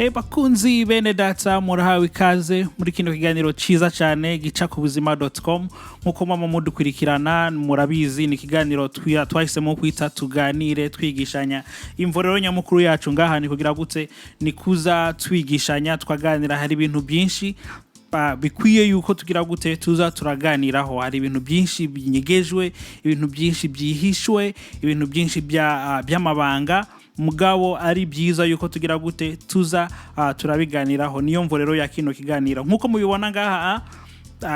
Hey bakunzi bene data, murahawe ikaze muri kino kiganiro ciza cyane gica ku buzima.com. Nkuko mama mudukurikirana murabizi, ni ikiganiro twahisemo kwita "Tuganire Twigishanya". Imvo rero nyamukuru yacu ngaha ni kugira gute? Ni kuza twigishanya, twaganira. Hari ibintu byinshi bikwiye yuko tugira gute? Tuza turaganiraho. Hari ibintu byinshi binyegejwe, ibintu byinshi byihishwe, ibintu byinshi by'amabanga, mugabo ari byiza yuko tugira gute? Tuza turabiganiraho. Niyo mvo rero ya kino kiganiro. Nkuko mubibona ngaha,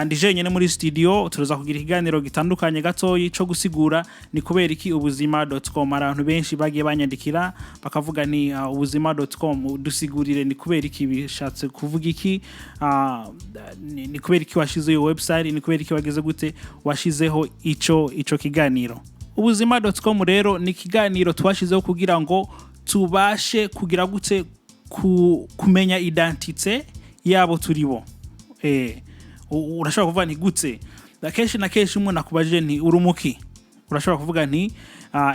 ndi jenyine muri studio. Turaza kugira ikiganiro gitandukanye gatoyi co gusigura ni kubera iki ubuzima.com. Hari abantu benshi bagiye banyandikira bakavuga ni ubuzima.com dusigurire ni kubera iki, bishatse kuvuga iki, ni kubera iki washizeho iyo website, ni kubera iki wageze gute washizeho ico kiganiro. Ubuzima.com rero ni ikiganiro twashizeho kugira ngo tubashe kugira gute? Kumenya identité yabo turi bo. Urashobora kuvuga nti gute? Kenshi na kenshi umuntu akubajije nti "Urumuki?", urashobora kuvuga nti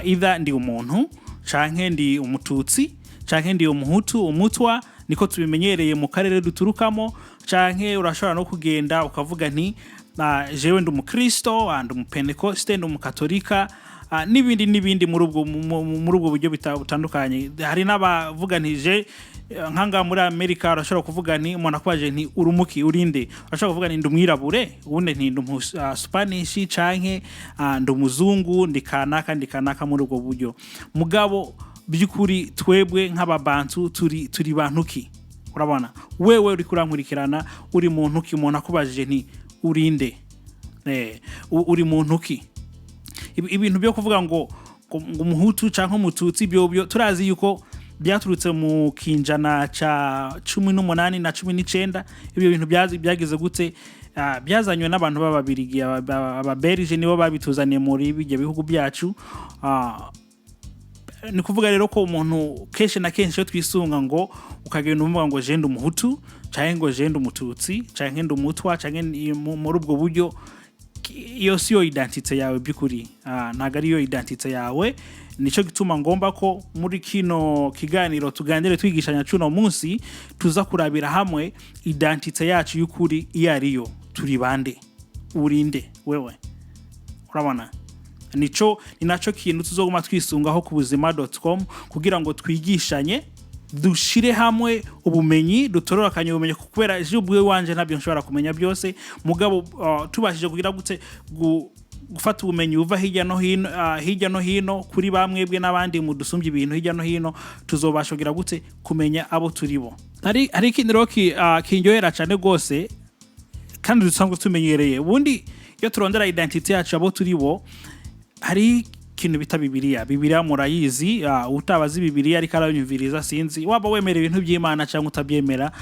either ndi umuntu, canke ndi umututsi, canke ndi umuhutu, umutwa, niko tubimenyereye mu karere duturukamo, canke urashobora no kugenda ukavuga nti jewe ndi umukristo, ndi umupentekoste, ndi umukatolika, n'ibindi n'ibindi muri ubwo buryo butandukanye. Hari n'abavuga nti je nkanga muri Amerika urashobora kuvuga nti, umuntu akubaje nti "Urumuki? Urinde?", urashobora kuvuga nti ndi umwirabure, ubundi nti ndi umu Spanish, canke ndi umuzungu, ndi kanaka, ndi kanaka, muri ubwo buryo. Mugabo by'ukuri twebwe nk'ababantu turi bantu ki? Urabona wewe uri kurankurikirana, uri muntu ki? Umuntu akubajije nti "Urinde?", uri muntu ki? Ibintu byo kuvuga ngo umuhutu canke umututsi, byo turazi yuko byaturutse mu kinjana ca 18 na 19. Ibyo bintu byagize gute? Byazanywe n'abantu b'ababirigi, ababerije nibo babituzaniye muri bijya bihugu byacu. Ni kuvuga rero ko umuntu kenshi na kenshi iyo twisunga ngo ukagenda umuvuga ngo je ndi umuhutu, canke ngo je ndi umututsi, canke ndi umutwa, canke muri ubwo buryo, iyo siyo identité yawe by'ukuri. Ntabwo ariyo identité yawe. Nico gituma ngomba ko muri kino kiganiro "Tuganire Twigishanya" cuno munsi tuza kurabira hamwe identité yacu y'ukuri iyo ariyo. Turi bande? Urinde wewe? Urabona, ni naco kintu tuzoguma twisungaho ku buzima.com kugira ngo twigishanye, dushire hamwe ubumenyi, dutororokanye ubumenyi, kubera ejo ubwe wanje ntabyo nshobora kumenya byose. Mugabo tubashije kugira gute? Gufata ubumenyi buva hirya no hino, hirya no hino kuri bamwebwe n'abandi mudusumbye ibintu hirya no hino, tuzobasha kugira gute? Kumenya abo turi bo. Hari ikindi rero kindyohera cyane rwose kandi dusanzwe tumenyereye. Ubundi iyo turondera identité yacu, abo turi bo, hari ikintu bita Bibiliya. Bibiliya murayizi. Utabazi Bibiliya ariko arayumviriza, sinzi waba wemera ibintu by'Imana cyangwa utabyemera,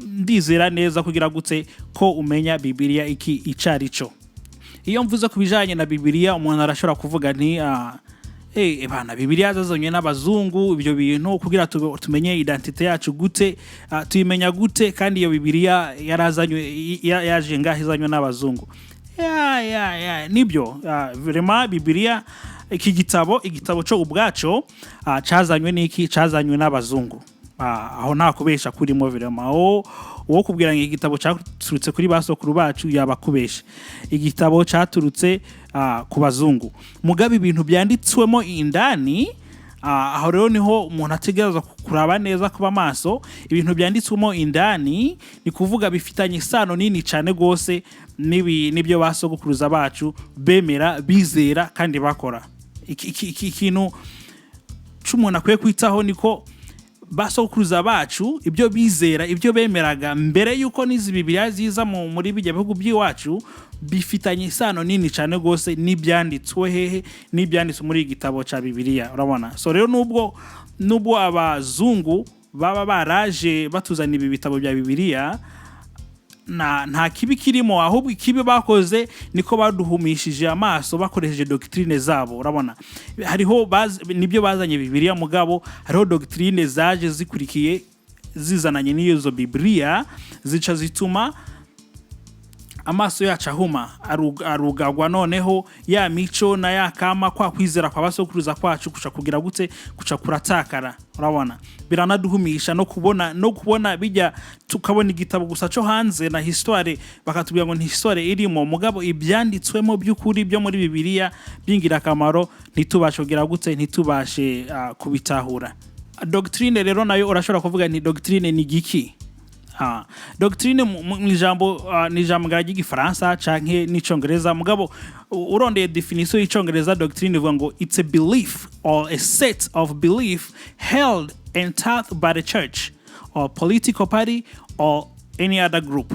ndizera neza kugira gute ko umenya Bibiliya iki icari cyo. Iyo mvuze ku bijanye na Bibiliya, umuntu arashobora kuvuga nti "Hey, bana, Bibiliya zazanywe n'abazungu. Ibyo bintu kugira tumenye identité yacu gute? Tuyimenya gute kandi iyo Bibiliya yarazanywe, yaje ngaho izanywe n'abazungu?" Ya, nibyo. Vraiment Bibiliya, iki gitabo, igitabo cyo ubwaco, cazanywe n'iki? Cazanywe n'abazungu. Aho nta kubesha kurimo vraiment. Aho uwo kubwira ngo igitabo cyaturutse kuri basokuru bacu yaba kubesha. Igitabo cyaturutse ku bazungu, mugabe ibintu byanditswemo indani, aho rero niho umuntu ategereza kuraba neza, kuba maso. Ibintu byanditswemo indani, ni kuvuga bifitanye isano nini cyane rwose n'ibyo basogokuruza bacu bemera, bizera kandi bakora. Ikintu c'umuntu akwiye kwitaho niko basokuruza bacu ibyo bizera, ibyo bemeraga mbere yuko n'izi Bibiliya ziza muri bijya bihugu by'iwacu, bifitanye isano nini cyane rwose n'ibyanditswe hehe? N'ibyanditswe muri iki gitabo cya Bibiliya. Urabona, so rero nubwo abazungu baba baraje batuzana ibi bitabo bya Bibiliya, nta kibi kirimo. Ahubwo ikibi bakoze niko baduhumishije amaso bakoresheje doctrine zabo. Urabona, hariho nibyo bazanye Bibiliya, mugabo hariho doctrine zaje zikurikiye zizananye n'izo Bibiliya, zica zituma Amaso yacu ahuma, arugagwa. Noneho ya mico na ya kama, kwa kwizera kwa basokuruza kwacu kuca kugira gute? Kuca kuratakara. Urabona, biranaduhumisha no kubona bijya, tukabona igitabo gusa cyo hanze na histoire, bakatubwira ngo ni histoire irimo, mugabo ibyanditswemo by'ukuri byo muri Bibiliya by'ingirakamaro ntitubashe kugira gute? Ntitubashe kubitahura. Doctrine rero nayo, urashobora kuvuga nti: "Doctrine ni giki?" Doctrine mu ijambo ni ijambo ry'igifaransa canke n'icongereza, mugabo urondeye definition y'icongereza, doctrine ivuga ngo "It's a belief or a set of belief held and taught by the church or political party or any other group."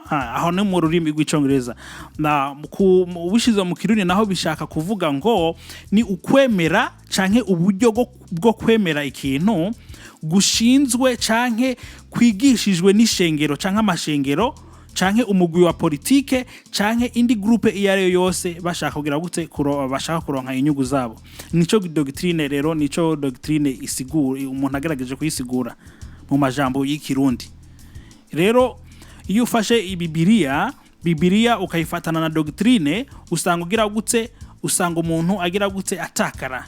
Aho ni mu rurimi rw'icongereza. Na ubishize mu Kirundi naho bishaka kuvuga ngo ni ukwemera canke uburyo bwo kwemera ikintu gushinzwe canke kwigishijwe n'ishengero canke amashengero canke umugwi wa politike canke indi groupe iyo ariyo yose, bashaka kugira gute? Bashaka kuronka inyungu zabo. Nico doctrine rero, nico doctrine isigura, umuntu agerageje kuyisigura mu majambo y'ikirundi. Rero iyo ufashe Bibiliya ukayifatana na doctrine, usanga ugira gute? Usanga umuntu agira gute? Atakara.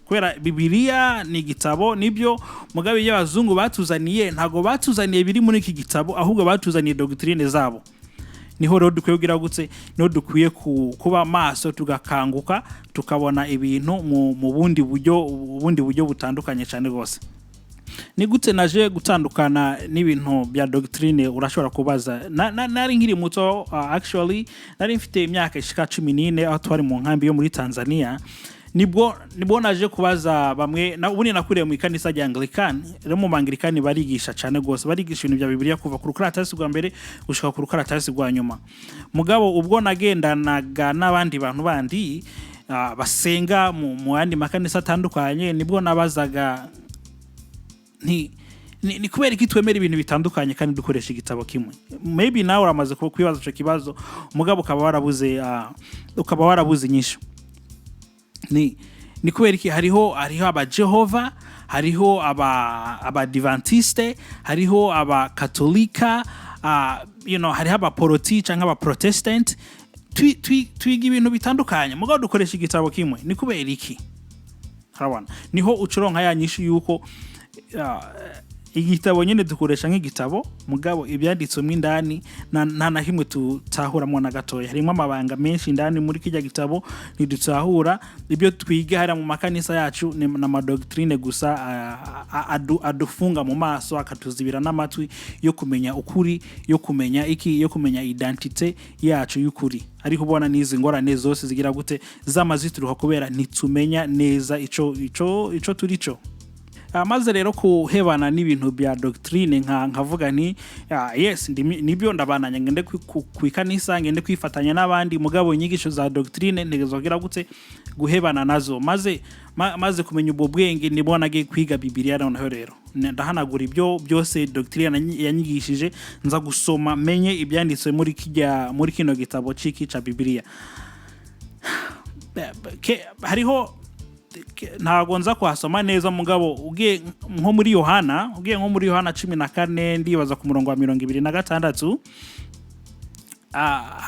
Kubera Bibiliya ni igitabo, nibyo, mugabe iyo abazungu batuzaniye, ntabwo batuzaniye biri muri iki gitabo, ahubwo batuzaniye doctrine zabo. Niho rero dukwiye kugira gute? Niho dukwiye kuba maso, tugakanguka, tukabona ibintu mu bundi buryo butandukanye cyane rwose. Ni gute naje gutandukana n'ibintu bya doctrine? Urashobora kubaza. Nari nkiri muto, actually nari mfite imyaka ishika 14, aho twari mu nkambi yo muri Tanzania, nibwo naje kubaza bamwe. Ubundi nakuriye mu ikanisa rya Anglican. Rero mu Banglikani barigisha cyane rwose, barigisha ibintu bya Bibiliya kuva ku rukaratasi rwa mbere gushika ku rukaratasi rwa nyuma. Mugabo ubwo nagendanaga n'abandi bantu bandi basenga mu yandi makanisa atandukanye, nibwo nabazaga nti ni kubera iki twemera ibintu bitandukanye kandi dukoresha igitabo kimwe? Maybe nawe uramaze kwibaza ico kibazo, mugabo ukaba warabuze inyishu. Ni kubera iki hariho aba Jehova, hariho aba Abadivantiste, hariho aba Katolika, hariho abaporoti cyangwa aba Protestant, twiga ibintu bitandukanye mugabo dukoresha igitabo kimwe? Ni kubera iki? Urabona, niho ucuronka ya nyishu yuko igitabo nyine dukoresha nk'igitabo, mugabo ibyanditswemo indani nta na kimwe tutahuramwo na gatoya. Harimo amabanga menshi indani muri kijya gitabo ntidutahura. Ibyo twiga hariya mu makanisa yacu ni n'amadoctrine gusa, adufunga mu maso, akatuzibira n'amatwi yo kumenya ukuri, yo kumenya iki, yo kumenya identité yacu y'ukuri. Ariko ubona n'izi ngorane zose zigira gute? Zama zituruka kubera ntitumenya neza ico turi cyo. Maze rero kuhebana n'ibintu bya doctrine, nkavuga nti: "Yes, nibyo, ndabananya ngende ku ikanisa, ngende kwifatanya n'abandi, mugabo inyigisho za doctrine ntegerezwa kugira gute? Guhebana nazo." Maze kumenya ubwo bwenge, nibwo nagiye kwiga Bibiliya. Noneho rero ndahanagura ibyo byose doctrine yanyigishije, nza gusoma menye ibyanditswe muri kino gitabo ciki ca Bibiliya. Hariho, ntabwo nza kuhasoma neza, mugabo ugiye nko muri Yohana 14, ndibaza ku murongo wa 26,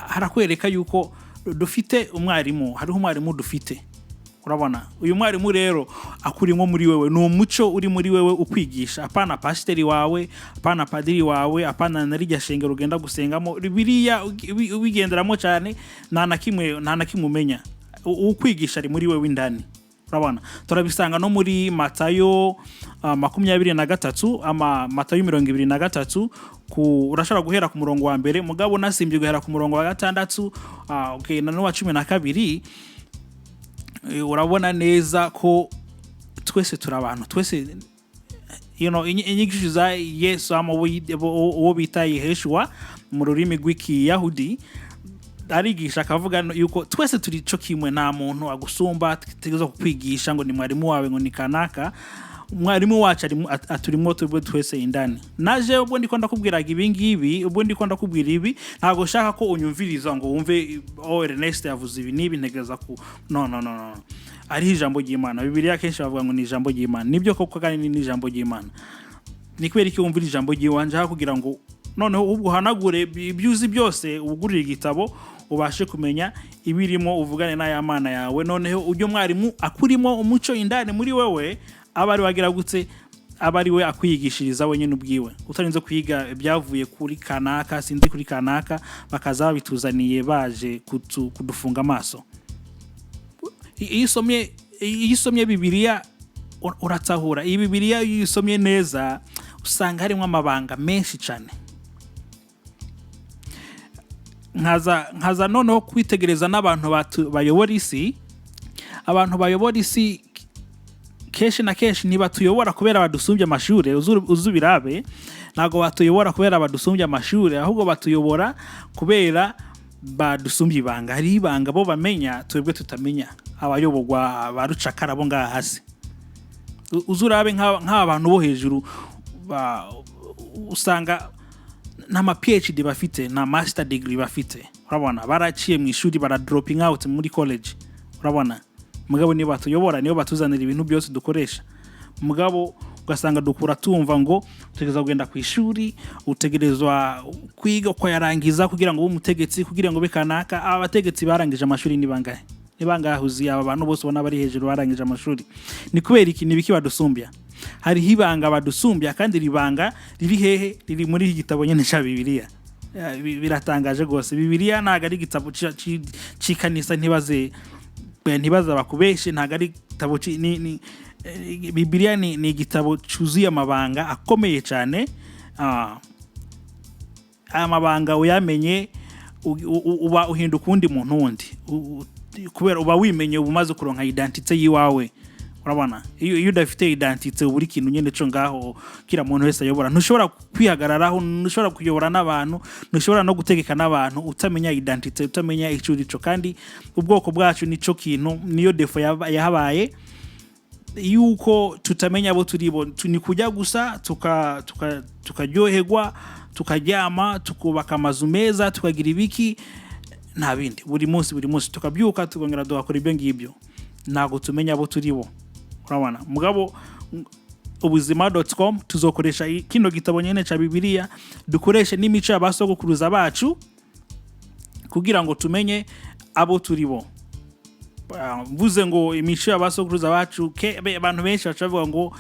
harakwereka yuko dufite umwarimu, hariho umwarimu dufite. Urabona, uyu mwarimu rero akurimo muri wewe, ni umuco uri muri wewe ukwigisha, apana pasiteri wawe, apana padiri wawe, apana na rijya shengero ugenda gusengamo. Biriya ubigenderamo cyane, nta na kimwe umenya. Ukwigisha ari muri wewe indani. Urabona, turabisanga no muri Matayo 23, ama Matayo 23, urashobora guhera ku murongo wa mbere, mugabo unasimbye guhera ku murongo wa gatandatu, okay, na n'uwa 12. Urabona neza ko twese turi abantu, twese inyigisho za Yesu, ama uwo bita Yeheshua mu rurimi rw'ikiyahudi, arigisha akavuga yuko twese turi cyo kimwe, nta muntu agusumba tegerezwa kukwigisha ngo ni mwarimu wawe, ngo ni kanaka. Mwarimu wacu aturimo twebwe twese indani. Naje ubwo ndiko ndakubwiraga ibi ngibi, ubwo ndiko ndakubwira ibi, ntabwo nshaka ko unyumviriza ngo wumve: "Oh, Ernest yavuze ibi n'ibi, ntegereza ku..." No, no, no, no, ariho ijambo ry'Imana. Bibiliya kenshi bavuga ngo ni ijambo ry'Imana. Nibyo koko, kandi ni ijambo ry'Imana. Ni kubera iki wumvira ijambo ry'iwanje aho kugira ngo Noneho ubwo uhanagure ibyo uzi byose, ugurire igitabo, ubashe kumenya ibirimo, uvugane n'aya mana yawe. Noneho ujye mwarimu akurimo umuco indani muri wewe, aba ari wagira gutse, aba ari we akwiyigishiriza wenyine ubwiwe, utarinze kwiga ibyavuye kuri kanaka, sinzi kuri kanaka, bakaza babituzaniye baje kudufunga amaso. Iyo usomye Bibiliya uratahura. Iyi Bibiliya, iyo uyisomye neza, usanga harimo amabanga menshi cyane. Nkaza noneho kwitegereza n'abantu bayobora isi. Abantu bayobora isi kenshi na kenshi ntibatuyobora kubera badusumbye amashuri. Uzu ubirabe, ntabwo batuyobora kubera badusumbye amashuri, ahubwo batuyobora kubera badusumbye ibanga. Hari ibanga bo bamenya twebwe tutamenya, abayoborwa ba rucakara bo ngaha hasi. Uzu urabe nk'aba bantu bo hejuru, usanga nta ma PhD bafite, nta master degree bafite. Urabona baraciye mu ishuri, bara dropping out muri college, urabona. Mugabo nibo batuyobora, nibo batuzanira ibintu byose dukoresha. Mugabo ugasanga dukura tumva ngo utegerezwa kugenda ku ishuri, utegerezwa kwiga ukayarangiza kugira ngo ube umutegetsi, kugira ngo ube kanaka. Aba bategetsi barangije amashuri ni bangahe? Ni bangahe uzi? Aba bantu bose ubona bari hejuru barangije amashuri, ni kubera iki? Ni ibiki badusumbya? Hariho ibanga badusumbya. Kandi iri banga riri hehe? Riri muri iki gitabo nyine cya Bibiliya. Biratangaje rwose. Bibiliya ntabwo ari igitabo c'ikanisa, ntibaze bakubeshe. Ntabwo ari igitabo Bibiliya ni igitabo cyuzuye amabanga akomeye cyane. Aya mabanga uyamenye, uba uhinduka uwundi muntu wundi. Kubera uba wimenye, uba umaze kuronka identité yiwawe. Urabona, iyo udafite identité, uba uri ikintu nyine cyo ngaho kira muntu wese ayobora. Ntushobora kwihagararaho, ntushobora kuyobora n'abantu, ntushobora no gutegeka n'abantu utamenya identité, utamenya icyo uri cyo. Kandi ubwoko bwacu nico kintu, niyo défaut yahabaye yuko tutamenya abo turi bo. Ni kujya gusa tukaryoherwa, tukaryama, tukubaka amazu meza, tukagira ibiki, nta bindi. Buri munsi, buri munsi tukabyuka, tukongera tugakora ibyo ngibyo, ntabwo tumenya abo turi bo. Urabona, mugabo ubuzima.com tuzokoresha kino gitabo nyene ca Bibiliya, dukoreshe n'imico y'abasogokuruza bacu kugira ngo tumenye abo turi bo. Mvuze ngo imico y'abasokuruza bacu, abantu benshi baca bavuga ngo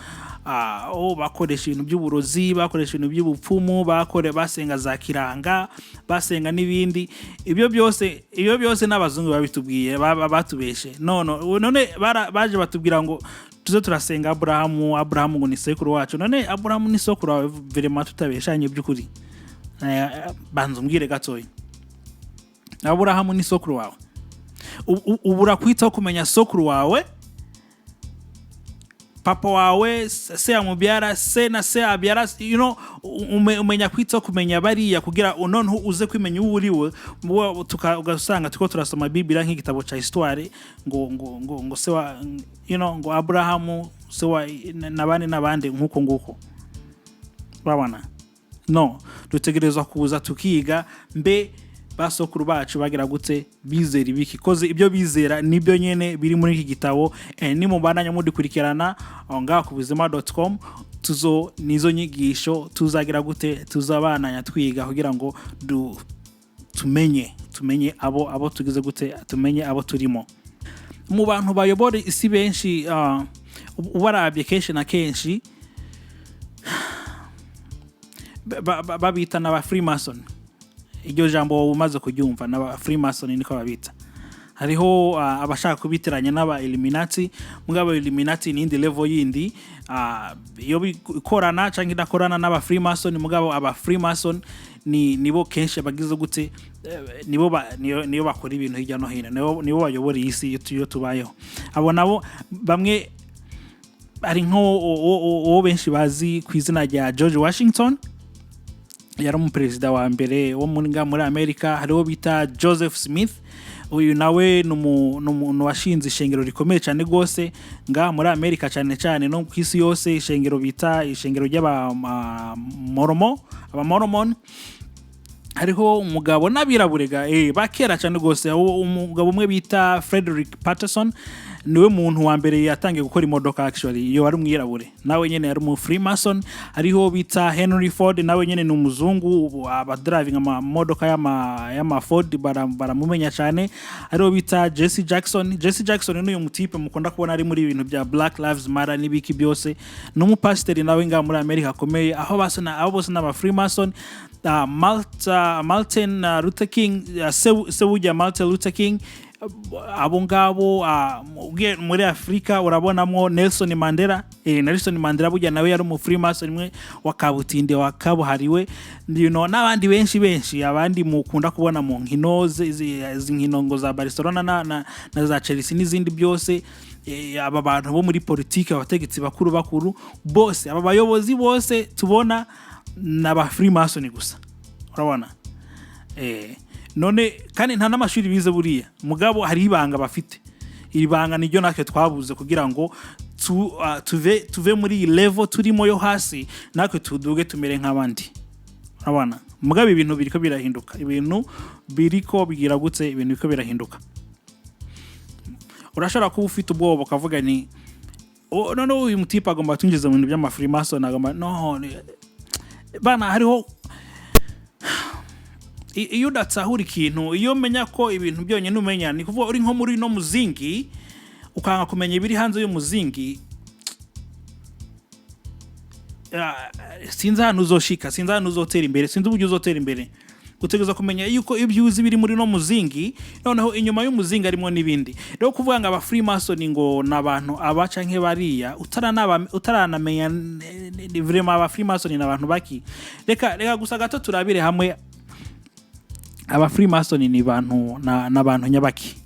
oh, bakoresha ibintu by'uburozi, bakoresha ibintu by'ubupfumu, basenga za kiranga, basenga n'ibindi. Ibyo byose n'abazungu babitubwiye, batubeshe. None baje batubwira ngo tuze turasenga Aburahamu, Aburahamu ngo ni sekuru wacu. None Aburahamu ni sokuru wawe vraiment, tutabeshanye by'ukuri? Banza umbwire gatoya, Aburahamu ni sokuru wawe? Ubura kwitaho kumenya sokuru wawe, papa wawe, se amubyara, se na se abyara, umenya kwitaho kumenya bariya kugira noneho uze kwimenya uwo uri we. Ugasanga turiko turasoma Bibiliya nk'igitabo ca histoire, ngo se wa ngo Aburahamu se wa n'abandi n'abandi nk'uko nguko. Urabona, no dutegerezwa kuza tukiga mbe basokuru bacu bagira gute, bizera ibiki, koze ibyo bizera nibyo nyene biri muri iki gitabo. Nimubandanya mudukurikirana aho ngaha ku buzima.com, tuzo nizo nyigisho tuzagira gute, tuzabananya twiga kugira ngo tumenye abo tugize gute, tumenye abo turimo. Mu bantu bayobora isi benshi, ubarabye kenshi na kenshi babita n'aba Freemason. Iryo jambo wowe umaze kuryumva, n'aba Freemason niko babita. Hariho abashaka kubitiranya n'aba Illuminati, mugabo Illuminati ni indi level yindi, iyo ikorana cyangwa idakorana n'aba Freemason. Mugabo aba Freemason ni nibo kenshi bagize gute, nibo niyo bakora ibintu hirya no hino, nibo bayobora iyi si iyo tubayeho. Abo nabo bamwe ari nko uwo benshi bazi ku izina rya George Washington, yari umuperezida wa mbere wo muri Amerika. Hariho bita Joseph Smith, uyu nawe ni umuntu washinze ishengero rikomeye cyane rwose ngaha muri Amerika, cyane cyane no ku isi yose, ishengero bita ishengero ry'abamoromo, abamoromon. Hariho umugabo n'abirabure ga bakera cyane rwose. Umugabo umwe bita Frederick Patterson niwe muntu wa mbere yatangiye gukora imodoka. Actually, iyo wari umwirabure, nawe nyene yari umu Freemason. Hariho bita Henry Ford, nawe nyene ni umuzungu. Ubu aba driving amamodoka y'ama Ford baramumenya cyane. Hariho bita Jesse Jackson. Jesse Jackson ni uyu mutipe mukunda kubona ari muri ibintu bya Black Lives Matter n'ibiki byose, ni umupasiteri nawe ngaha muri Amerika akomeye. Aho bose abo bose ni aba Freemason. Martin Luther King, se wujya Martin Luther King, abo ngabo. Ugiye muri Afurika urabonamwo Nelson Mandela. Nelson Mandela burya nawe yari umu Freemason umwe wa kabutinde wa kabuhariwe, n'abandi benshi benshi. Abandi mukunda kubona mu nkino izi nkino ngo za Barcelona na za Chelsea n'izindi byose. Aba bantu bo muri politiki, abategetsi bakuru bakuru bose, aba bayobozi bose tubona ni aba Freemason gusa, urabona. None kandi nta n'amashuri bize buriya, mugabo hari ibanga bafite. Iri banga niryo natwe twabuze kugira ngo tuve muri iyi level turimo yo hasi, natwe tuduge tumere nk'abandi, urabona. Mugabo ibintu biriko birahinduka, ibintu biriko bigira gutse, ibintu biriko birahinduka. Urashobora kuba ufite ubwoba ukavuga ni "Oh, none uyu mutipe agomba twinjiza mu bintu by'ama Freemason, agomba no bana." Hariho iyo udatahura ikintu, iyo umenya ko ibintu byonyine umenya, ni kuvuga uri nko muri no muzingi, ukanga kumenya ibiri hanze y'umuzingi, sinzi ahantu uzoshika, sinzi ahantu uzotera imbere, sinzi uburyo uzotera imbere. Utegereza kumenya yuko ibyo uzi biri muri no muzingi, noneho inyuma y'umuzingi harimo n'ibindi. Rero kuvuga ngo aba Freemason ngo ni abantu aba canke bariya, utaranamenya vraiment aba Freemason ni abantu baki. Reka gusa gato turabire hamwe aba Freemason ni bantu na bantu nyabaki.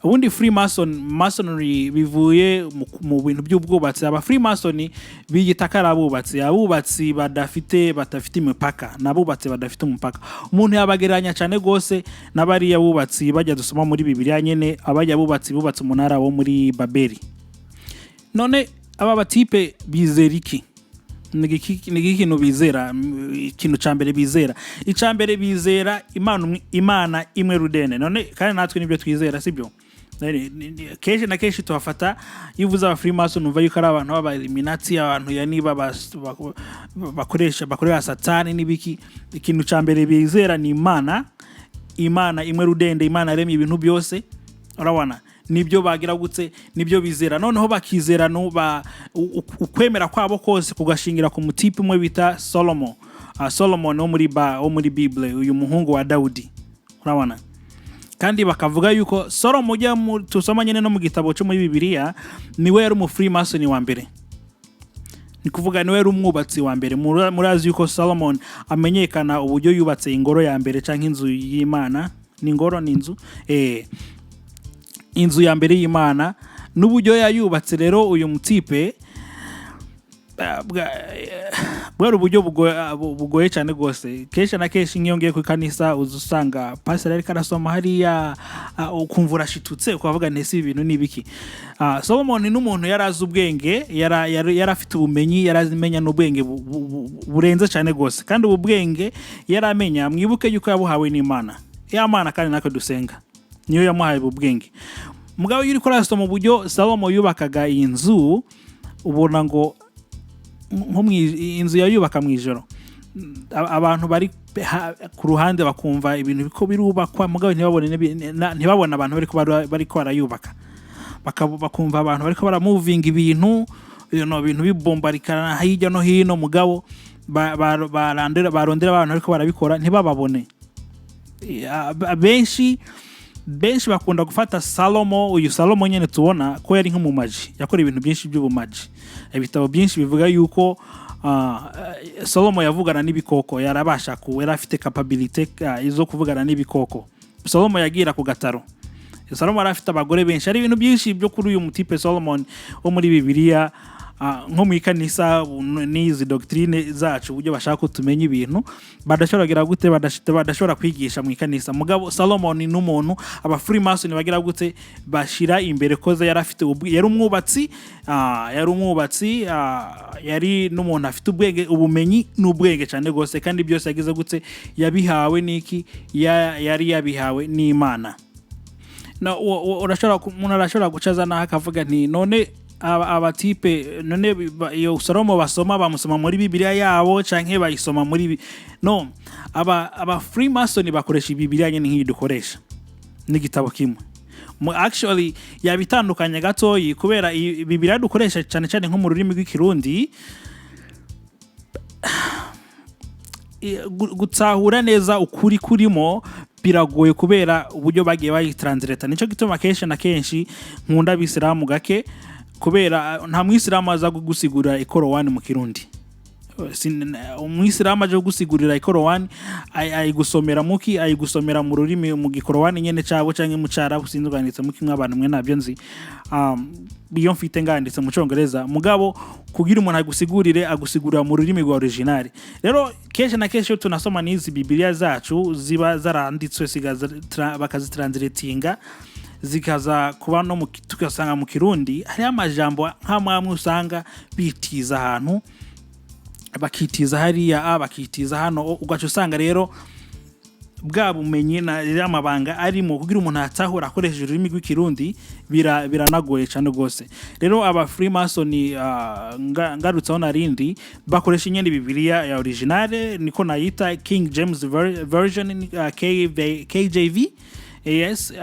Ubundi Freemason, masonry bivuye mu bintu by'ubwubatsi. Aba Freemason biyita ko ari abubatsi, abubatsi badafite imipaka, ni abubatsi badafite umupaka. Umuntu yabagereranya cyane rwose n'abariya bubatsi bajya dusoma muri Bibiliya nyene, abajya bubatsi bubatse umunara wo muri Babeli. None aba batipe bizera iki? Ni iki kintu bizera? Ikintu ca mbere bizera, ica mbere bizera Imana Imana imwe rudende. None kandi natwe nibyo twizera, sibyo? Kenshi na kenshi tuhafata, iyo uvuze aba Freemason numva yuko ari abantu b'aba Illuminati, abantu yani bakoresha, bakorera Satani n'ibiki. Ikintu ca mbere bizera ni Imana, Imana imwe rudende, Imana yaremye ibintu byose, urabona. Nibyo bagira gutse, nibyo bizera. Noneho bakizera no ba ukwemera kwabo kose kugashingira ku mutipe umwe bita Solomon, Solomon wo muri Bible, uyu muhungu wa Dawudi, urabona. Kandi bakavuga yuko Solomon ujya tusoma nyine no mu gitabo cyo muri Bibiliya, niwe yari umu Freemason wa mbere, ni kuvuga niwe yari umwubatsi wa mbere. Murazi yuko Solomon amenyekana uburyo yubatse ingoro ya mbere cyangwa inzu y'Imana, ni ingoro, ni inzu, inzu ya mbere y'Imana n'uburyo yayubatse. Rero uyu mutipe bwari uburyo bugoye cyane rwose. Kenshi na kenshi nk'iyo ngiye ku ikanisa, uza usanga pasiteri ariko arasoma hariya, ukumva urashitutse, ukavuga nti ese ibi bintu ni ibiki? Solomon ni n'umuntu yari azi ubwenge, yari afite ubumenyi, yari amenya n'ubwenge burenze cyane rwose. Kandi ubu bwenge yari amenya, mwibuke yuko yabuhawe n'Imana, ya Mana kandi natwe dusenga, niyo yamuhaye ubu bwenge. Mugabo iyo uriko urasoma uburyo Salomo yubakaga iyi nzu, ubona ngo nko inzu yayubaka mu ijoro, abantu bari ku ruhande bakumva ibintu biko birubakwa, mugabo ntibabone ntibabone abantu bariko barayubaka. Bakumva abantu bariko baramuvinga ibintu, ibintu bibombarikana hirya no hino, mugabo barondera abantu bariko barabikora ntibababone. Benshi benshi bakunda gufata Salomo, uyu Salomo nyine tubona ko yari nk'umumaji, yakora ibintu byinshi by'ubumaji. Ibitabo byinshi bivuga yuko Salomo yavugana n'ibikoko, yarabasha ku yari afite capabilité zo kuvugana n'ibikoko. Salomo yagira ku gataro, Salomo yari afite abagore benshi. Hari ibintu byinshi byo kuri uyu mutipe Solomon wo muri Bibiliya. Nko mu ikanisa n'izi doctrine zacu, uburyo bashaka ko tumenya ibintu, badashobora kugira gute, badashobora kwigisha mu ikanisa. Mugabo Salomon ni n'umuntu aba Freemason bagira gute, bashira imbere, koze yari afite yari umwubatsi, yari n'umuntu afite ubwenge, ubumenyi n'ubwenge cyane rwose. Kandi byose yagize gute, yabihawe n'iki? Yari yabihawe n'Imana. Na umuntu arashobora gucaza naho akavuga nti: "None aba type, none iyo Salomo basoma, bamusoma muri Bibiliya yabo canke bayisoma muri No, aba Freemason bakoresha Bibiliya nyene nk'iyi dukoresha, n'igitabo kimwe. Actually yabitandukanye gatoyi, kubera iyi Bibiliya dukoresha, cyane cyane nko mu rurimi rw'Ikirundi, gutahura neza ukuri kurimo biragoye, kubera uburyo bagiye bayitranslata. Nico gituma kenshi na kenshi nkunda Abisilamu gake, kubera nta mwisilamu aza kugusigurira Ikorowani mu Kirundi. Umwisilamu aje kugusigurira Ikorowani, ayigusomera muki? Ayigusomera mu rurimi, mu Gikorowani nyene cabo canke mu Carabu, sinzi ubwanditse mu kimwe. Abantu mwe nabyo nzi, iyo mfite nganditse mu Congereza. Mugabo kugira umuntu agusigurire, agusigurira mu rurimi rwa original. Rero kenshi na kenshi iyo tunasoma n'izi Bibiliya zacu ziba zaranditswe, bakazitranslatinga, zikaza kuba no tugasanga mu Kirundi hariho amajambo nk'amwe usanga bitiza ahantu, bakitiza hariya a, bakitiza hano o, ugaca usanga rero bwa bumenyi na amabanga arimo, kugira umuntu atahura akoresheje ururimi rw'Ikirundi, biranagoye cyane rwose. Rero aba Freemason, ngarutseho narindi, bakoresha inyene Bibiliya ya originale, niko nayita, King James Version, KV, KJV. Yes,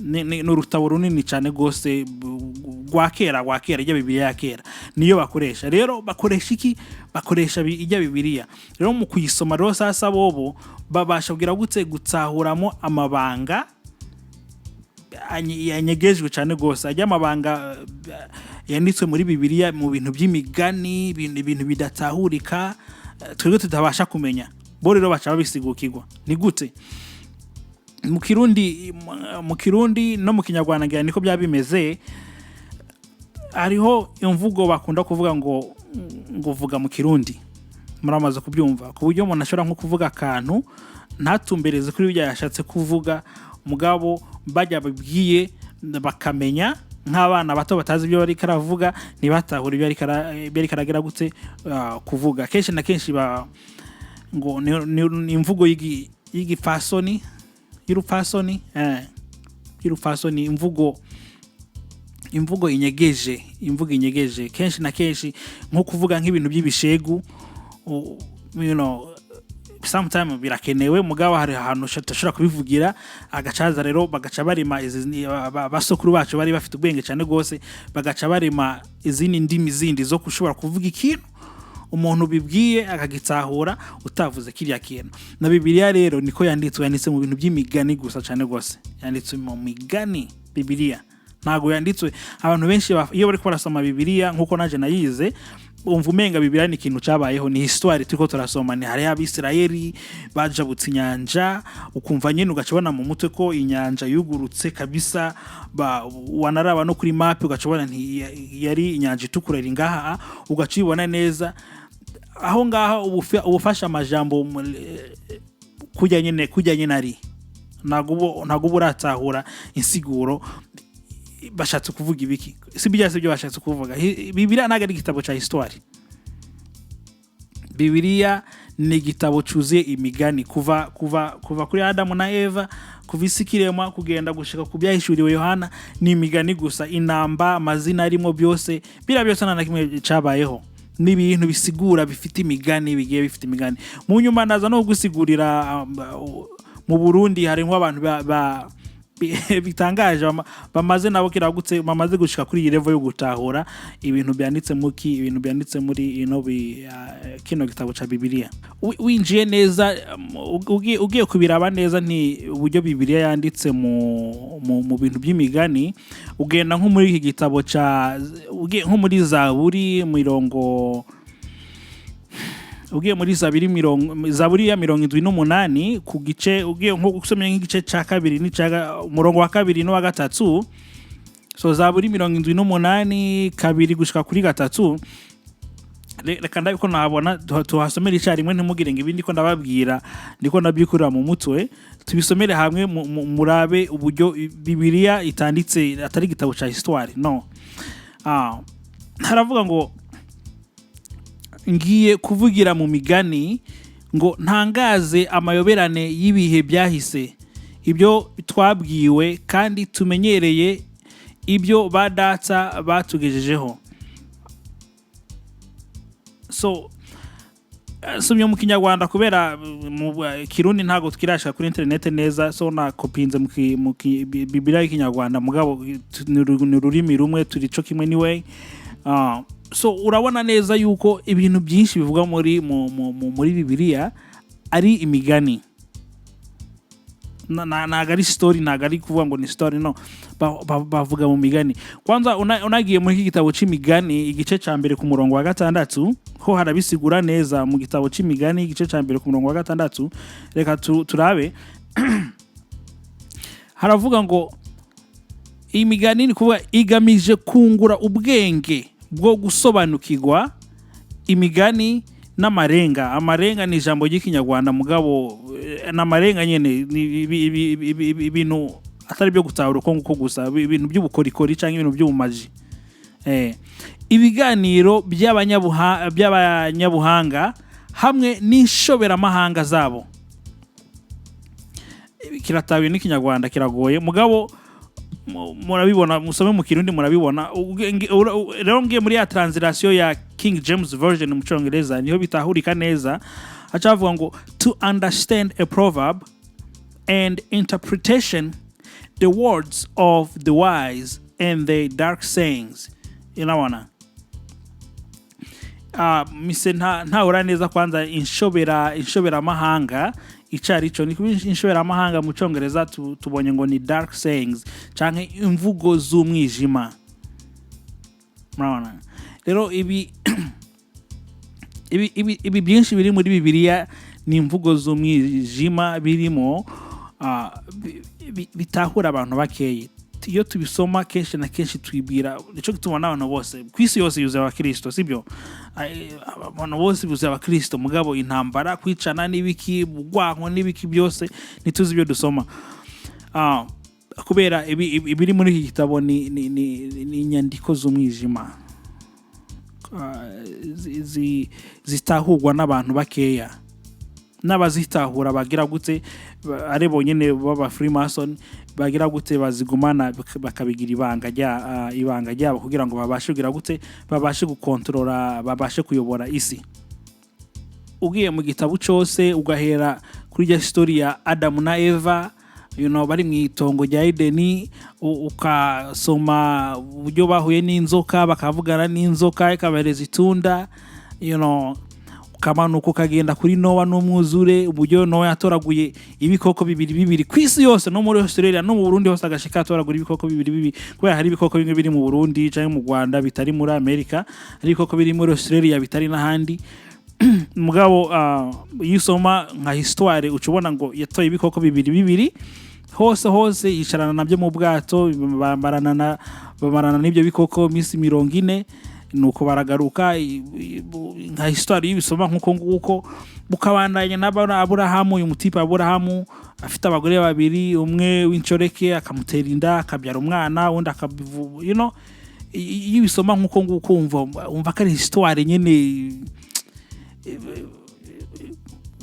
ni urutabo runini cyane rwose rwa kera, ijya Bibiliya ya kera niyo bakoresha. Rero bakoresha iki? Bakoresha ijya Bibiliya. Rero mu kuyisoma rero, sasa bobo babasha kugira gutse, gutahuramo amabanga yanyegejwe cyane rwose, ajya amabanga yanditswe muri Bibiliya mu bintu by'imigani, ibintu bidatahurika, twebwe tutabasha kumenya. Bo rero baca babisigukirwa. Ni gute? Mu Kirundi no mu Kinyarwanda ngira niko byaba bimeze. Hariho imvugo bakunda kuvuga ngo "Vuga mu Kirundi". Muramaze kubyumva, ku buryo umuntu ashobora nko kuvuga akantu ntatumbereze kuri ibyo yashatse kuvuga, mugabo bajya babwiye bakamenya, nk'abana bato batazi ibyo bariko aravuga, ntibatahure ibyo ariko aragira gutse kuvuga. Kenshi na kenshi ngo ni imvugo y'igipfasoni, y'urupfasoni, y'urupfasoni, imvugo inyegeje, imvugo inyegeje. Kenshi na kenshi nko kuvuga nk'ibintu by'ibishegu, sometime birakenewe, mugabo hari ahantu udashobora kubivugira. Agacaza rero bagaca barema basokuru bacu bari bafite ubwenge cyane rwose, bagaca barema izindi ndimi zindi zo kushobora kuvuga ikintu umuntu bibwiye akagitahura utavuze kiriya kintu. Na Bibiliya rero niko yanditswe, yanditse mu bintu by'imigani gusa cyane rwose, yanditswe mu migani. Bibiliya ntabwo yanditswe, abantu benshi iyo bariko barasoma Bibiliya, nkuko naje nayize, umva umenga Bibiliya ni ikintu cyabayeho, ni histoire turiko turasoma, ni hariho Abisirayeli bajabutse inyanja, ukumva nyene ugaca ubona mu mutwe ko inyanja yugurutse kabisa, wanaraba no kuri map ugaca ubona nti yari Inyanja Itukura iri ngaha, ugaca ubibona neza aho ngaho. Ubufasha amajambo kujya nyene ari, ntabwo uba uratahura insiguro bashatse kuvuga ibiki. Si bijya, si byo bashatse kuvuga. Bibiliya ntabwo ari igitabo cya histoire. Bibiliya ni igitabo cyuzuye imigani, kuva kuri Adamu na Eva, kuva isi ikiremwa, kugenda gushika ku Byahishuriwe Yohana, ni imigani gusa. Inamba, amazina arimo, byose biriya byose nta na kimwe cyabayeho, ni ibintu bisigura, bifite imigani, bigiye bifite imigani. Mu nyuma ndaza no gusigurira, mu Burundi harimo abantu bitangaje bamaze nabo kiragutse, bamaze gushika kuri iyi level yo gutahura ibintu byanditse muki, ibintu byanditse muri ino kino gitabo ca Bibiliya. Winjiye neza, ugiye kubiraba neza, nti uburyo Bibiliya yanditse mu bintu by'imigani, ugenda nko muri iki gitabo ca, ugiye nko muri Zaburi mirongo, ugiye muri Zaburi mirongo, Zaburi ya 78, ku gice, ugiye nko gusomya nk'igice ca kabiri n'ica umurongo wa kabiri n'uwa gatatu. So Zaburi 78, 2 gushika kuri 3. Reka ndabe ko nabona tuhasomera icyarimwe, ntimugire ngo ibindi ko ndababwira ndiko ndabyikurira mu mutwe. Tubisomere hamwe, murabe uburyo Bibiliya itanditse, atari igitabo cya histoire. No haravuga ngo: "Ngiye kuvugira mu migani ngo ntangaze amayoberane y'ibihe byahise, ibyo twabwiwe kandi tumenyereye, ibyo ba data batugejejeho." So nsomye mu Kinyarwanda kubera mu Kirundi ntabwo twirashika kuri internet neza, so nakopinze mu Bibiliya y'Ikinyarwanda, mugabo ni ururimi rumwe, turi co kimwe anyway. So urabona neza yuko ibintu byinshi bivugwa muri Bibiliya ari imigani. Ntabwo ari story, ntabwo ari kuvuga ngo ni story, no. Bavuga mu migani. Kwanza unagiye muri iki gitabo c'Imigani, igice ca mbere ku murongo wa gatandatu, ho harabisigura neza. Mu gitabo c'Imigani, igice ca mbere ku murongo wa gatandatu, reka turabe. Haravuga ngo imigani ni kuvuga igamije kungura ubwenge bwo gusobanukirwa imigani n'amarenga. Amarenga ni ijambo ry'Ikinyarwanda, mugabo n'amarenga nyene ni ibintu atari byo gutahura uko nguko gusa, ibintu by'ubukorikori cyangwa ibintu by'ubumaji, ibiganiro by'abanyabuhanga hamwe n'inshoberamahanga zabo. Kiratabiye n'Ikinyarwanda kiragoye, mugabo murabibona, musome mu Kirundi murabibona. Rero ngiye muri ya translation ya King James Version mu Cyongereza, niho bitahurika neza. Haca havuga ngo "to understand a proverb and interpretation, the words of the wise and the dark sayings." Urabona, mise ntahura neza. Kwanza inshoberamahanga icyo ari cyo ni kuba inshoberamahanga mu Cyongereza tubonye ngo ni dark sayings canke imvugo z'umwijima. Murabona rero ibi byinshi biri muri Bibiliya ni imvugo z'umwijima birimo, bitahura abantu bakeyi. Iyo tubisoma kenshi na kenshi twibwira, nicyo gituma n'abantu bose ku isi yose yuzuye abakristo, sibyo? Abantu bose buzuye abakristo, mugabo intambara, kwicana n'ibiki, urwanko n'ibiki byose, ntituzi ibyo dusoma. Kubera ibiri muri iki gitabo ni inyandiko z'umwijima, zitahurwa n'abantu bakeya, n'abazitahura bagira gute, ari bonyine baba Freemason bagira gute, bazigumana bakabigira ibanga ryabo kugira ngo babashe kugira gute, babashe gukontorora, babashe kuyobora isi. Ugiye mu gitabo cyose, ugahera kuri rya story ya Adamu na Eva, bari mu itongo rya Edeni, ukasoma uburyo bahuye n'inzoka, bakavugana n'inzoka ikabahereza itunda, ukamanuka ukagenda kuri Nowa n'umwuzure, uburyo Nowa yatoraguye ibikoko bibiri bibiri ku isi yose, no muri Australia no mu Burundi hose agashika atoragura ibikoko bibiri bibiri, kubera hari ibikoko bimwe biri mu Burundi cyangwa mu Rwanda bitari muri Amerika, hari ibikoko biri muri Australia bitari n'ahandi. Mugabo iyo usoma nka histoire, uca ubona ngo yatoye ibikoko bibiri bibiri hose hose, yicarana nabyo mu bwato, bamarana n'ibyo bikoko minsi 40, nuko baragaruka. Nka histoire y'ibisoma nk'uko nguko, bukabandanya na Aburahamu. Uyu mutipe Aburahamu afite abagore babiri, umwe w'incoreke akamutera inda akabyara umwana, undi akabivu, iyo ubisoma nk'uko nguko wumva ko ari histoire nyine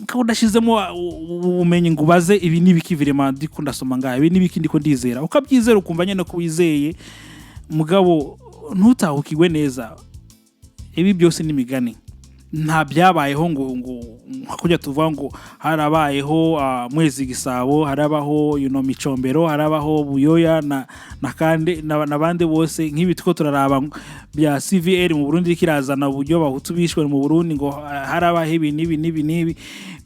ukaba udashyizemo ubumenyi ngo ubaze: ibi ni ibiki vraiment ndiko ndasoma ngaha? Ibi ni ibiki ndiko ndizera? Ukabyizera, ukumva nyine ko wizeye, mugabo ntutahukirwe neza. Ibi byose ni imigani, nta byabayeho ngo nka kujya tuvuga ngo harabayeho Mwezi Gisabo, harabaho Micombero, harabaho Buyoya na kandi n'abandi bose. Nk'ibi two turaraba bya CVR mu Burundi, kirazana uburyo Bahutu bishwe mu Burundi, ngo harabaho ibi n'ibi n'ibi n'ibi.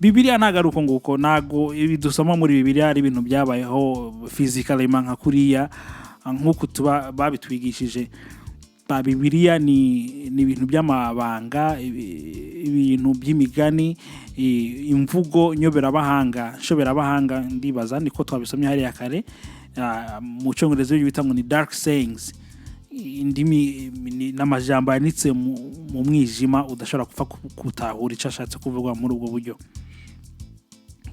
Bibiliya ntago ari uko nguko, ntago ibi dusoma muri Bibiliya ari ibintu byabayeho physically nka kuriya, nk'uku tuba babitwigishije. Ba Bibiliya ni ibintu by'amabanga, ibintu by'imigani, imvugo nyoberabahanga, nshoberabahanga. Ndibaza niko twabisomye hariya kare. Mu Cyongereza ibyo bita ngo ni dark sayings, indimi n'amajambo yanitse mu mwijima, udashobora gupfa gutahura icyo ashatse kuvuga muri ubwo buryo.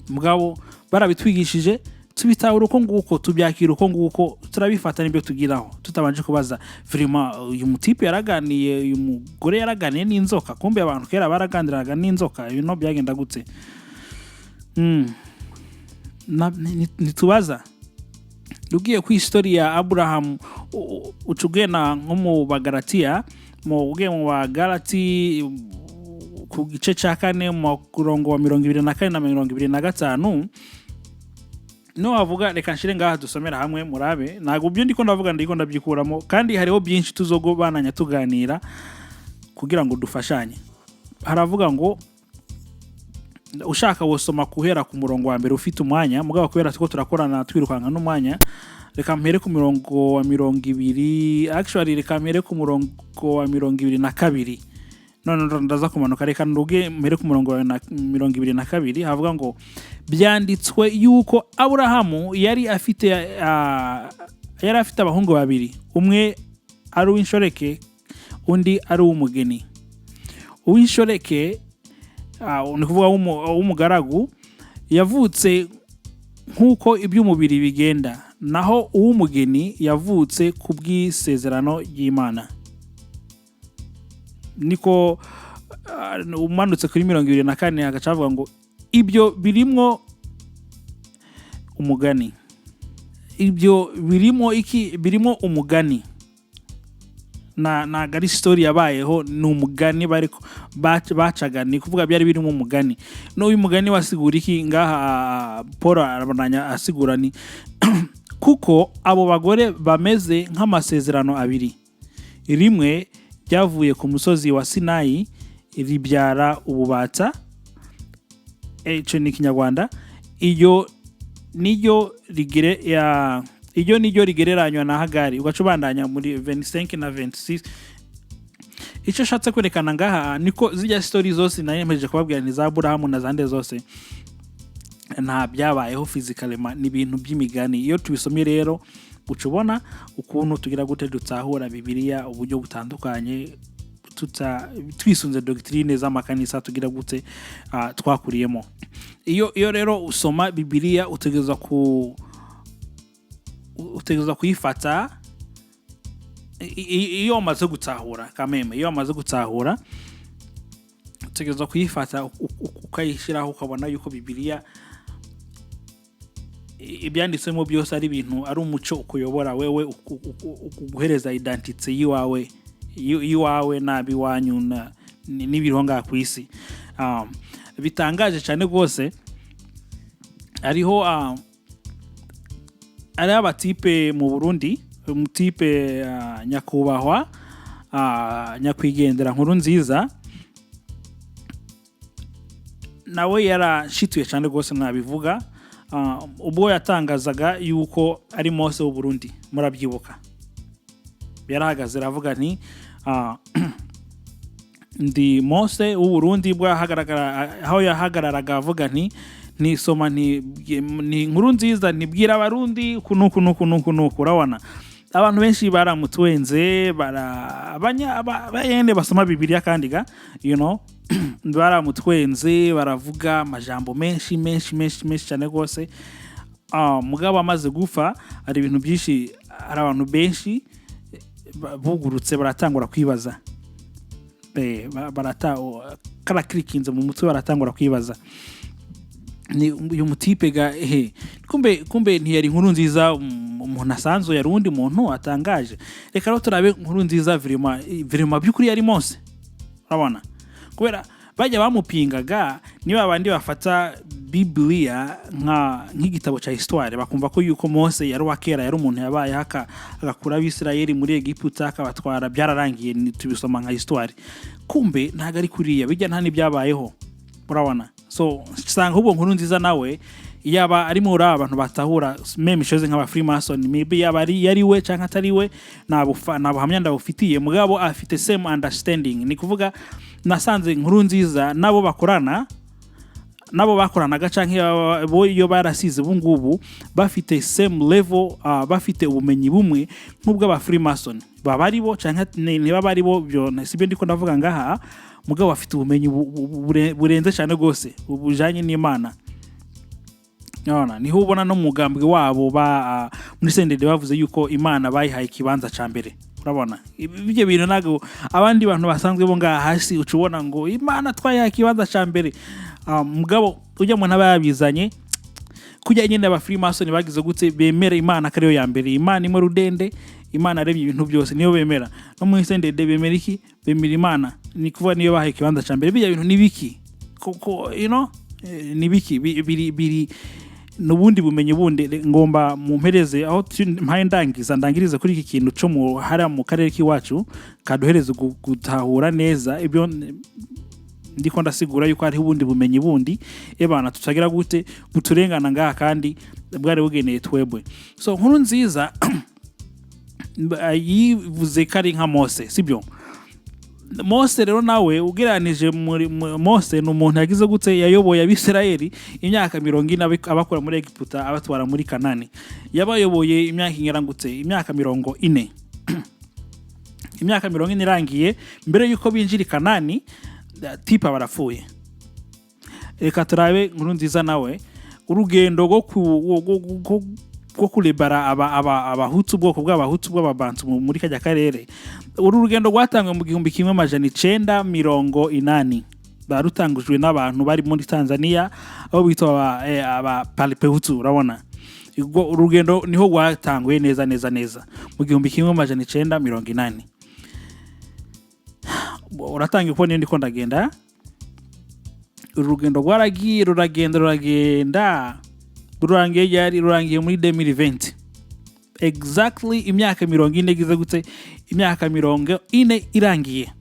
Mugabo barabitwigishije, tubitahura uko nguko, tubyakira uko nguko, turabifata n'ibyo tugiraho tutabanje kubaza: vraiment uyu mutipe yaraganiye, uyu mugore yaraganiye n'inzoka? Kumbe abantu kera baraganiraga n'inzoka? Ibintu byagenda gute? Ntitubaza. Ugiye ku history ya Aburahamu, uca ugenda nko mu Bagalatiya, mu ugiye mu Bagalati ku gice cya 4, mu murongo wa 24 na 25, no wavuga. Reka nshire ngaha dusomera hamwe, murabe. Ntabwo ibyo ndiko ndavuga ndiko ndabyikuramo, kandi hariho byinshi tuzogobananya tuganira kugira ngo dufashanye. Haravuga ngo, ushaka wosoma guhera ku murongo wa mbere ufite umwanya, mugabo kubera ko turakorana twirukanka n'umwanya, reka mpere ku murongo wa 20. Actually, reka mpere ku murongo wa 22, none ndaza kumanuka. Reka nduge mpere ku murongo wa 22. Havuga ngo: "Byanditswe yuko Aburahamu yari afite abahungu babiri, umwe ari uw'inshoreke, undi ari uw'umugeni. Uw'inshoreke, ni ukuvuga w'umugaragu, yavutse nk'uko iby'umubiri bigenda, naho uw'umugeni yavutse ku bw'isezerano ry'Imana." Niko umanutse kuri 24, hagaca havuga ngo: "Ibyo birimwo umugani." Ibyo birimo iki? Birimo umugani. Na ntabwo ari story yabayeho, ni umugani bari bacaga. Ni kuvuga byari birimo umugani. N'uyu mugani wasigura iki? Ngaha Paul arabandanya asigura: "Ni kuko abo bagore bameze nk'amasezerano abiri. Rimwe ryavuye ku musozi wa Sinayi, ribyara ububata." Icyo ni Ikinyarwanda. Iyo niryo rigere ya iryo niryo rigereranywa na Hagari. Ugaca ubandanya muri 25 na 26. Icyo ashatse kwerekana ngaha niko zijya story zose nari kubabwira, ni za Aburahamu na zande zose, nta byabayeho physically, ni ibintu by'imigani. Iyo tubisomye rero, uca ubona ukuntu tugira gute dutahura Bibiliya uburyo butandukanye, tuta twisunze doctrine z'amakanisa tugira gute twakuriyemo. Iyo rero usoma Bibiliya, utegerezwa kuyifata iyo wamaze gutahura kameme. Iyo wamaze gutahura, utegerezwa kuyifata ukayishyiraho, ukabona yuko Bibiliya ibyanditsemo byose ari ibintu, ari umuco ukuyobora wewe, uguhereza identité y'iwawe, iwawe n'ab'iwanyu n'ibiriho ngaha ku isi. Bitangaje cyane rwose, hariho hariho abatipe mu Burundi, umutipe nyakubahwa nyakwigendera Nkuru Nziza, nawe yarashituye cyane rwose nabivuga, ubwo yatangazaga yuko ari Mose w'u Burundi. Murabyibuka, yarahagaze aravuga nti: "Ndi Mose w'u Burundi." Bwo yahagaragara, aho yahagararaga avuga nti ntisoma nti ni Inkuru Nziza, ntibwira Abarundi uku nuku nuku nuku nuku. Urabona abantu benshi baramutwenze, bara abanya bayene basoma Bibiliya kandi ga baramutwenze, baravuga amajambo menshi menshi menshi menshi cyane rwose. Mugabo amaze gufa, hari ibintu byinshi, hari abantu benshi bugurutse, baratangura kwibaza. Barata karakirikinze mu mutwe, baratangura kwibaza: ni uyu mutipe ga ehe, kumbe ntiyari Inkuru Nziza, umuntu asanzwe, yari uwundi muntu atangaje. Reka rero turabe Inkuru Nziza vraiment vraiment by'ukuri yari Mose. Urabona, kubera bajya bamupingaga, niba abandi bafata Bibiliya nk'igitabo cya histoire, bakumva ko yuko Mose yari uwa kera, yari umuntu yabayeho agakura Abisirayeli muri Egiputa akabatwara, byararangiye, tubisoma nka histoire. Kumbe ntabwo ari kuriya, bijya nta n'ibyabayeho. Urabona, so usanga ahubwo Nkuru Nziza nawe Yaba ari muri aba bantu batahura même chose nk'aba Freemason, maybe yaba ari yari we canke atari we, nta buhamya ndabufitiye, mugabo afite same understanding. Ni kuvuga nasanze Nkurunziza nabo bakorana, nabo bakoranaga canke bo iyo barasize ubu ngubu bafite same level, bafite ubumenyi bumwe nk'ubw'aba Freemason, baba ari bo canke ntibaba ari bo, byo sibyo ndiko ndavuga ngaha. Mugabo bafite ubumenyi burenze cyane rwose bujanye n'Imana. Urabona, niho ubona no mu mugambwe wabo ba muri CNDD bavuze yuko Imana bayihaye ikibanza ca mbere. Urabona, ibyo bintu ntabwo abandi bantu basanzwe bo ngaha hasi uca ubona ngo Imana twayihaye ikibanza ca mbere. Mugabo ujya mu ntaba yabizanye kujya nyine aba Freemason bagize gutse bemera Imana ko ariyo ya mbere, Imana imwe rudende, Imana aremye ibintu byose, niyo bemera. No mu CNDD bemera iki? Bemera Imana, ni kuvuga niyo bahaye ikibanza ca mbere. Bijya bintu ni biki koko? Ni biki? Biri nubundi bumenyi bundi. Ngomba mumpereze aho mpaye ndangiza, ndangirize kuri iki kintu cyo mu hariya mu karere k'iwacu kaduhereze gutahura neza ibyo ndiko ndasigura, yuko hariho ubundi bumenyi bundi ebana tutagira gute buturengana ngaha kandi bwari bugeneye twebwe. So Nkurunziza yivuze ko ari nka Mose, sibyo? Mose rero nawe ugereranije muri Mose ni umuntu yagize gute? Yayoboye Abisirayeli imyaka 40, abakura muri Egiputa abatwara muri Kanani. Yabayoboye imyaka ingera gute? Imyaka 40. Imyaka 40 irangiye, mbere yuko binjira i Kanani, tipa barapfuye. Reka turabe Nkurunziza nawe, urugendo rwo kurebara Abahutu, ubwoko bw'Abahutu bw'Ababantu muri kajya karere. Uru rugendo rwatangwe mu 1980, barutangujwe n'abantu bari muri Tanzania, abo bitwa aba Palipehutu. Urabona, urwo urugendo niho rwatanguye neza neza neza mu 1980. Uratangiye kubona iyo ndiko ndagenda. Uru rugendo rwaragiye, ruragenda, ruragenda, rurangiye ryari? Rurangiye muri 2020 exactly, imyaka 40 igize gute? Imyaka 40 irangiye.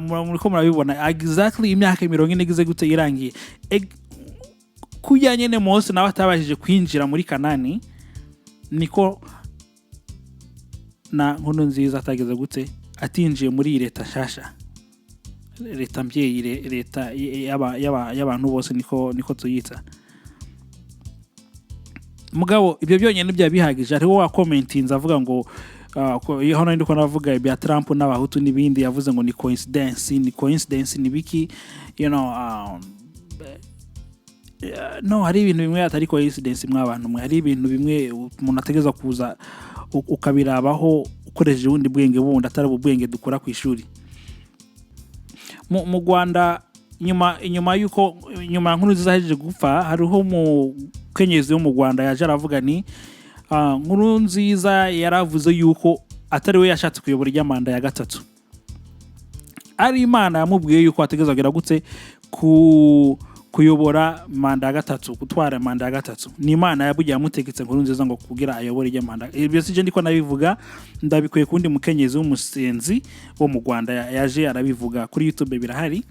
Muriko murabibona, exactly imyaka 40 igize gute? Irangiye. Kurya nyene Mose nawe atabashije kwinjira muri Kanani, niko na Nkurunziza atageze gute? Atinjiye muri iyi leta nshasha, leta mbyeyi, leta y'abantu bose, niko tuyita. Mugabo ibyo byonyine byaba bihagije. Hariho wakomentinze avuga ngo iyo hano ndiko navuga ibya Trump n'Abahutu n'ibindi, yavuze ngo ni coincidence, ni coincidence, ni biki? No hari ibintu bimwe atari coincidence mw'abantu mwe. Hari ibintu bimwe umuntu ategereza kuza ukabirabaho ukoresheje ubundi bwenge bundi atari ubu bwenge dukora ku ishuri mu Rwanda. Inyuma yuko inyuma ya Nkurunziza ahejeje gupfa, hariho umukenyezi wo mu Rwanda yaje aravuga ni Nkurunziza yaravuze yuko atari we yashatse kuyobora ijya manda ya gatatu, ari Imana yamubwiye yuko ategereza kugira gutse ku kuyobora manda ya gatatu, gutwara manda ya gatatu. Ni Imana yabugiye yamutegetse Nkurunziza ngo kugira ayobore ijya manda. Ibyo sije ndiko nabivuga, ndabikuye kundi mukenyezi w'umusenzi wo mu Rwanda yaje arabivuga kuri YouTube, birahari.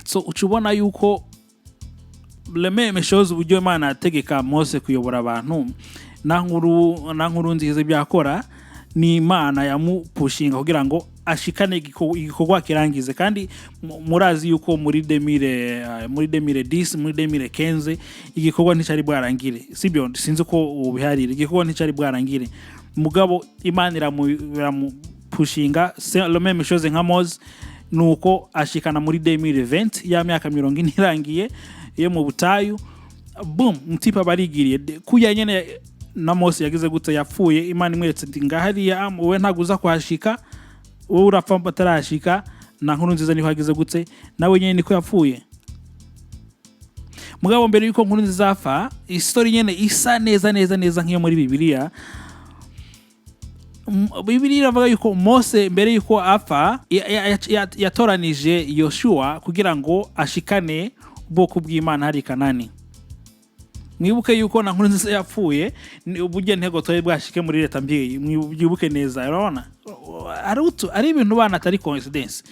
So uca ubona yuko le même chose, uburyo Imana yategeka Mose kuyobora abantu, na Nkurunziza ibyo akora ni Imana yamupushinga kugira ngo ashikane igikorwa kirangize. Kandi murazi yuko muri 2010, muri 2015 igikorwa nticari bwarangire, sibyo? Sinzi ko ubiharira, igikorwa nticari bwarangire, mugabo Imana iramupushinga. C'est le même chose nka Mose, nuko ashikana muri 2020, ya myaka 40 irangiye iyo mu butayu, boom, mutipa barigiriye. Kurya nyene na Mose yagize gute? Yapfuye Imana imweretse ati ngahariya wowe ntabwo uza kuhashika, wowe urapfa batarashika. Na Nkurunziza niho yagize gute? Nawe nyene niko yapfuye. Mugabo mbere yuko Nkurunziza apfa, isitori nyene isa neza neza neza nk'iyo muri Bibiliya. Bibiliya iravuga yuko Mose mbere yuko apfa yatoranije Yoshua kugira ngo ashikane ubwoko bw'Imana hari Kanani. Mwibuke yuko na Nkurunziza yapfuye uburyo ntego twari bwashike muri leta mbyeyi. Mwibuke neza, urabona ari ibintu bana atari coincidence.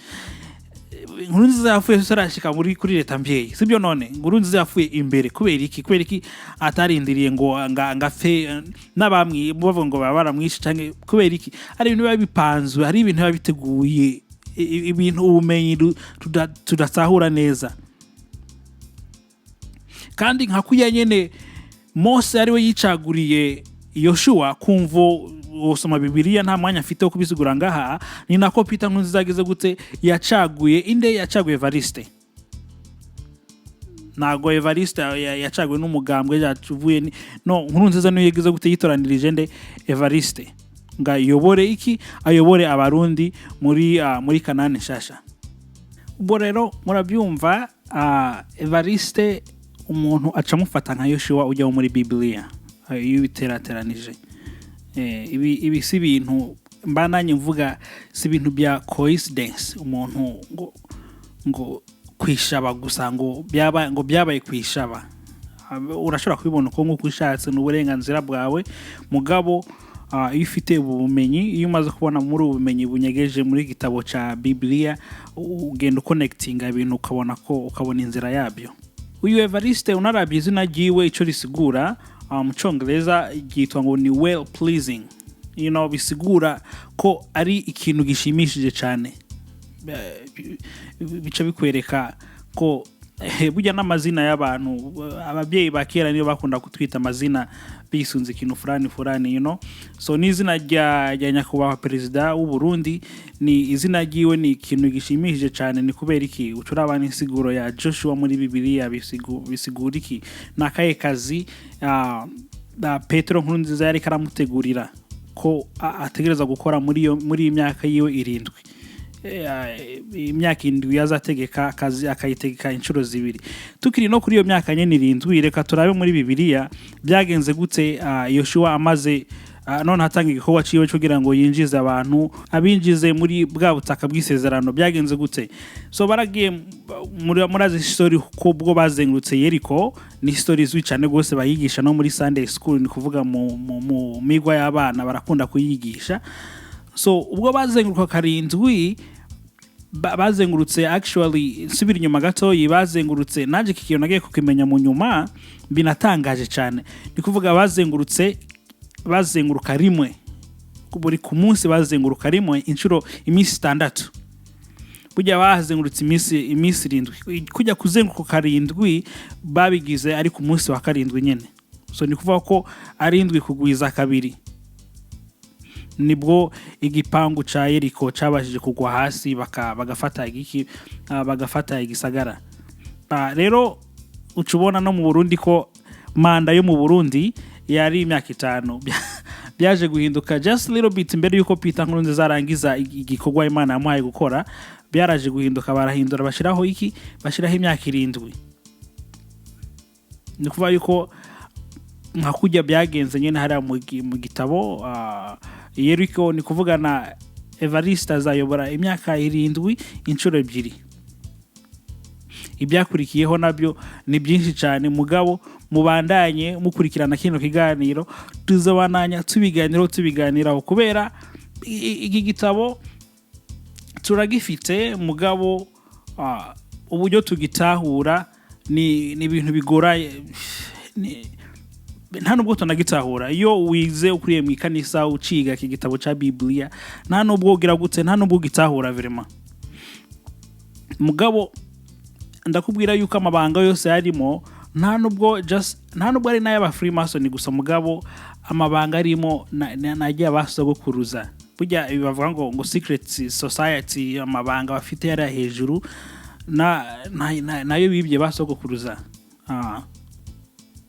Nkurunziza yapfuye tutarashika muri kuri leta mbyeyi, sibyo? None Nkurunziza yapfuye imbere kubera iki? Kubera iki atarindiriye ngo ngapfe n'abamwi bavuga ngo baba baramwishe? Canke kubera iki? Hari ibintu biba bipanzwe, hari ibintu biba biteguye, ibintu ubumenyi tudatahura neza. Kandi nka kuya nyene Mose ariwe yicaguriye Yoshua, kumvo usoma Bibiliya, nta mwanya afite wo kubisigura ngaha, ni nako Peter Nkurunziza ageze gute yacaguye inde? Yacaguye Evariste. Ntago Evariste yacaguwe n'umugambwe yavuye no Nkurunziza niyo yagize gute yitoranirije nde? Evariste, ngo ayobore iki? Ayobore Abarundi muri Kanani nshasha. Ubwo rero murabyumva, Evariste umuntu aca amufata nka Yoshua ujya wo muri Bibiliya. Iyo ubiterateranije, ibi si ibintu mba nanjye mvuga, si ibintu bya coincidence. Umuntu ngo kwishaba gusa, ngo byabaye kwishaba. Urashobora kubibona uko nguko ushatse, ni uburenganzira bwawe. Mugabo iyo ufite ubu bumenyi, iyo umaze kubona muri ubu bumenyi bunyegeje muri gitabo cya Bibiliya, ugenda uconnectinga ibintu, ukabona ko ukabona inzira yabyo. Uyu Evariste, unarabye izina ryiwe icyo risigura, mu Cyongereza ryitwa ngo ni well pleasing, bisigura ko ari ikintu gishimishije cyane. Bica bikwereka ko burya n'amazina y'abantu, ababyeyi ba kera niyo bakunda kutwita amazina bisunze ikintu fulani fulani. So n'izina rya nyakubahwa perezida w'u Burundi, ni izina ryiwe ni ikintu gishimishije cyane. Ni kubera iki? Uca uraba n'insiguro ya Joshua muri Bibiliya, bisigura iki? Ni akahe kazi Petero Nkurunziza yariko aramutegurira ko ategereza gukora muri iyi myaka yiwe 7? Imyaka 7 yazategeka akazi, akayitegeka inshuro zibiri. Tukiri no kuri iyo myaka nyene 7, reka turabe muri Bibiliya byagenze gute. Yoshua amaze none hatanga igikorwa ciwe cyo kugira ngo yinjize abantu, abinjize muri bwa butaka bw'isezerano, byagenze gute? So baragiye muri murazi story ko bwo bazengurutse Yeriko. Ni story izwi cyane rwose, bayigisha no muri Sunday school, ni kuvuga mu migwa y'abana barakunda kuyigisha. So ubwo bazenguruka karindwi, bazengurutse, actually nsubira inyuma gatoyi, bazengurutse, nanjye iki kintu nagiye kukimenya mu nyuma, binatangaje cyane. Ni kuvuga bazengurutse, bazenguruka rimwe buri ku munsi, bazenguruka rimwe inshuro iminsi 6. Burya bazengurutse iminsi 7. Kujya kuzenguruka karindwi babigize ari ku munsi wa karindwi nyine. So ni kuvuga ko ari indwi kugwiza kabiri, nibwo igipangu ca Yeriko cabashije kugwa hasi, bagafata igiki? Bagafata igisagara. Rero uca ubona no mu Burundi ko manda yo mu Burundi yari imyaka 5. Byaje guhinduka just little bit mbere yuko Peter Nkurunziza arangiza igikorwa Imana yamuhaye gukora. Byaraje guhinduka, barahindura, bashiraho iki? Bashiraho imyaka 7. Ni kuvuga yuko nka kujya byagenze nyine hariya mu gitabo Yeriko, ni kuvuga na Evariste azayobora imyaka 7 inshuro ebyiri. Ibyakurikiyeho nabyo ni byinshi cyane, mugabo mubandanye mukurikirana kino kiganiro, tuzabananya tubiganiraho, tubiganiraho, kubera iki gitabo turagifite, mugabo uburyo tugitahura ni ibintu bigoraye, nta nubwo tunagitahura. Iyo wize, ukuriye mu ikanisa, uciga iki gitabo ca Bibiliya, nta nubwo ugira gute, nta nubwo ugitahura vraiment. Mugabo ndakubwira yuko amabanga yose yarimo, nta nubwo just nta nubwo ari n'ay'aba Freemason gusa, mugabo amabanga arimo nagiye abasogokuruza. Burya ibi bavuga ngo secret society, amabanga bafite yari hejuru nayo bibye basogokuruza.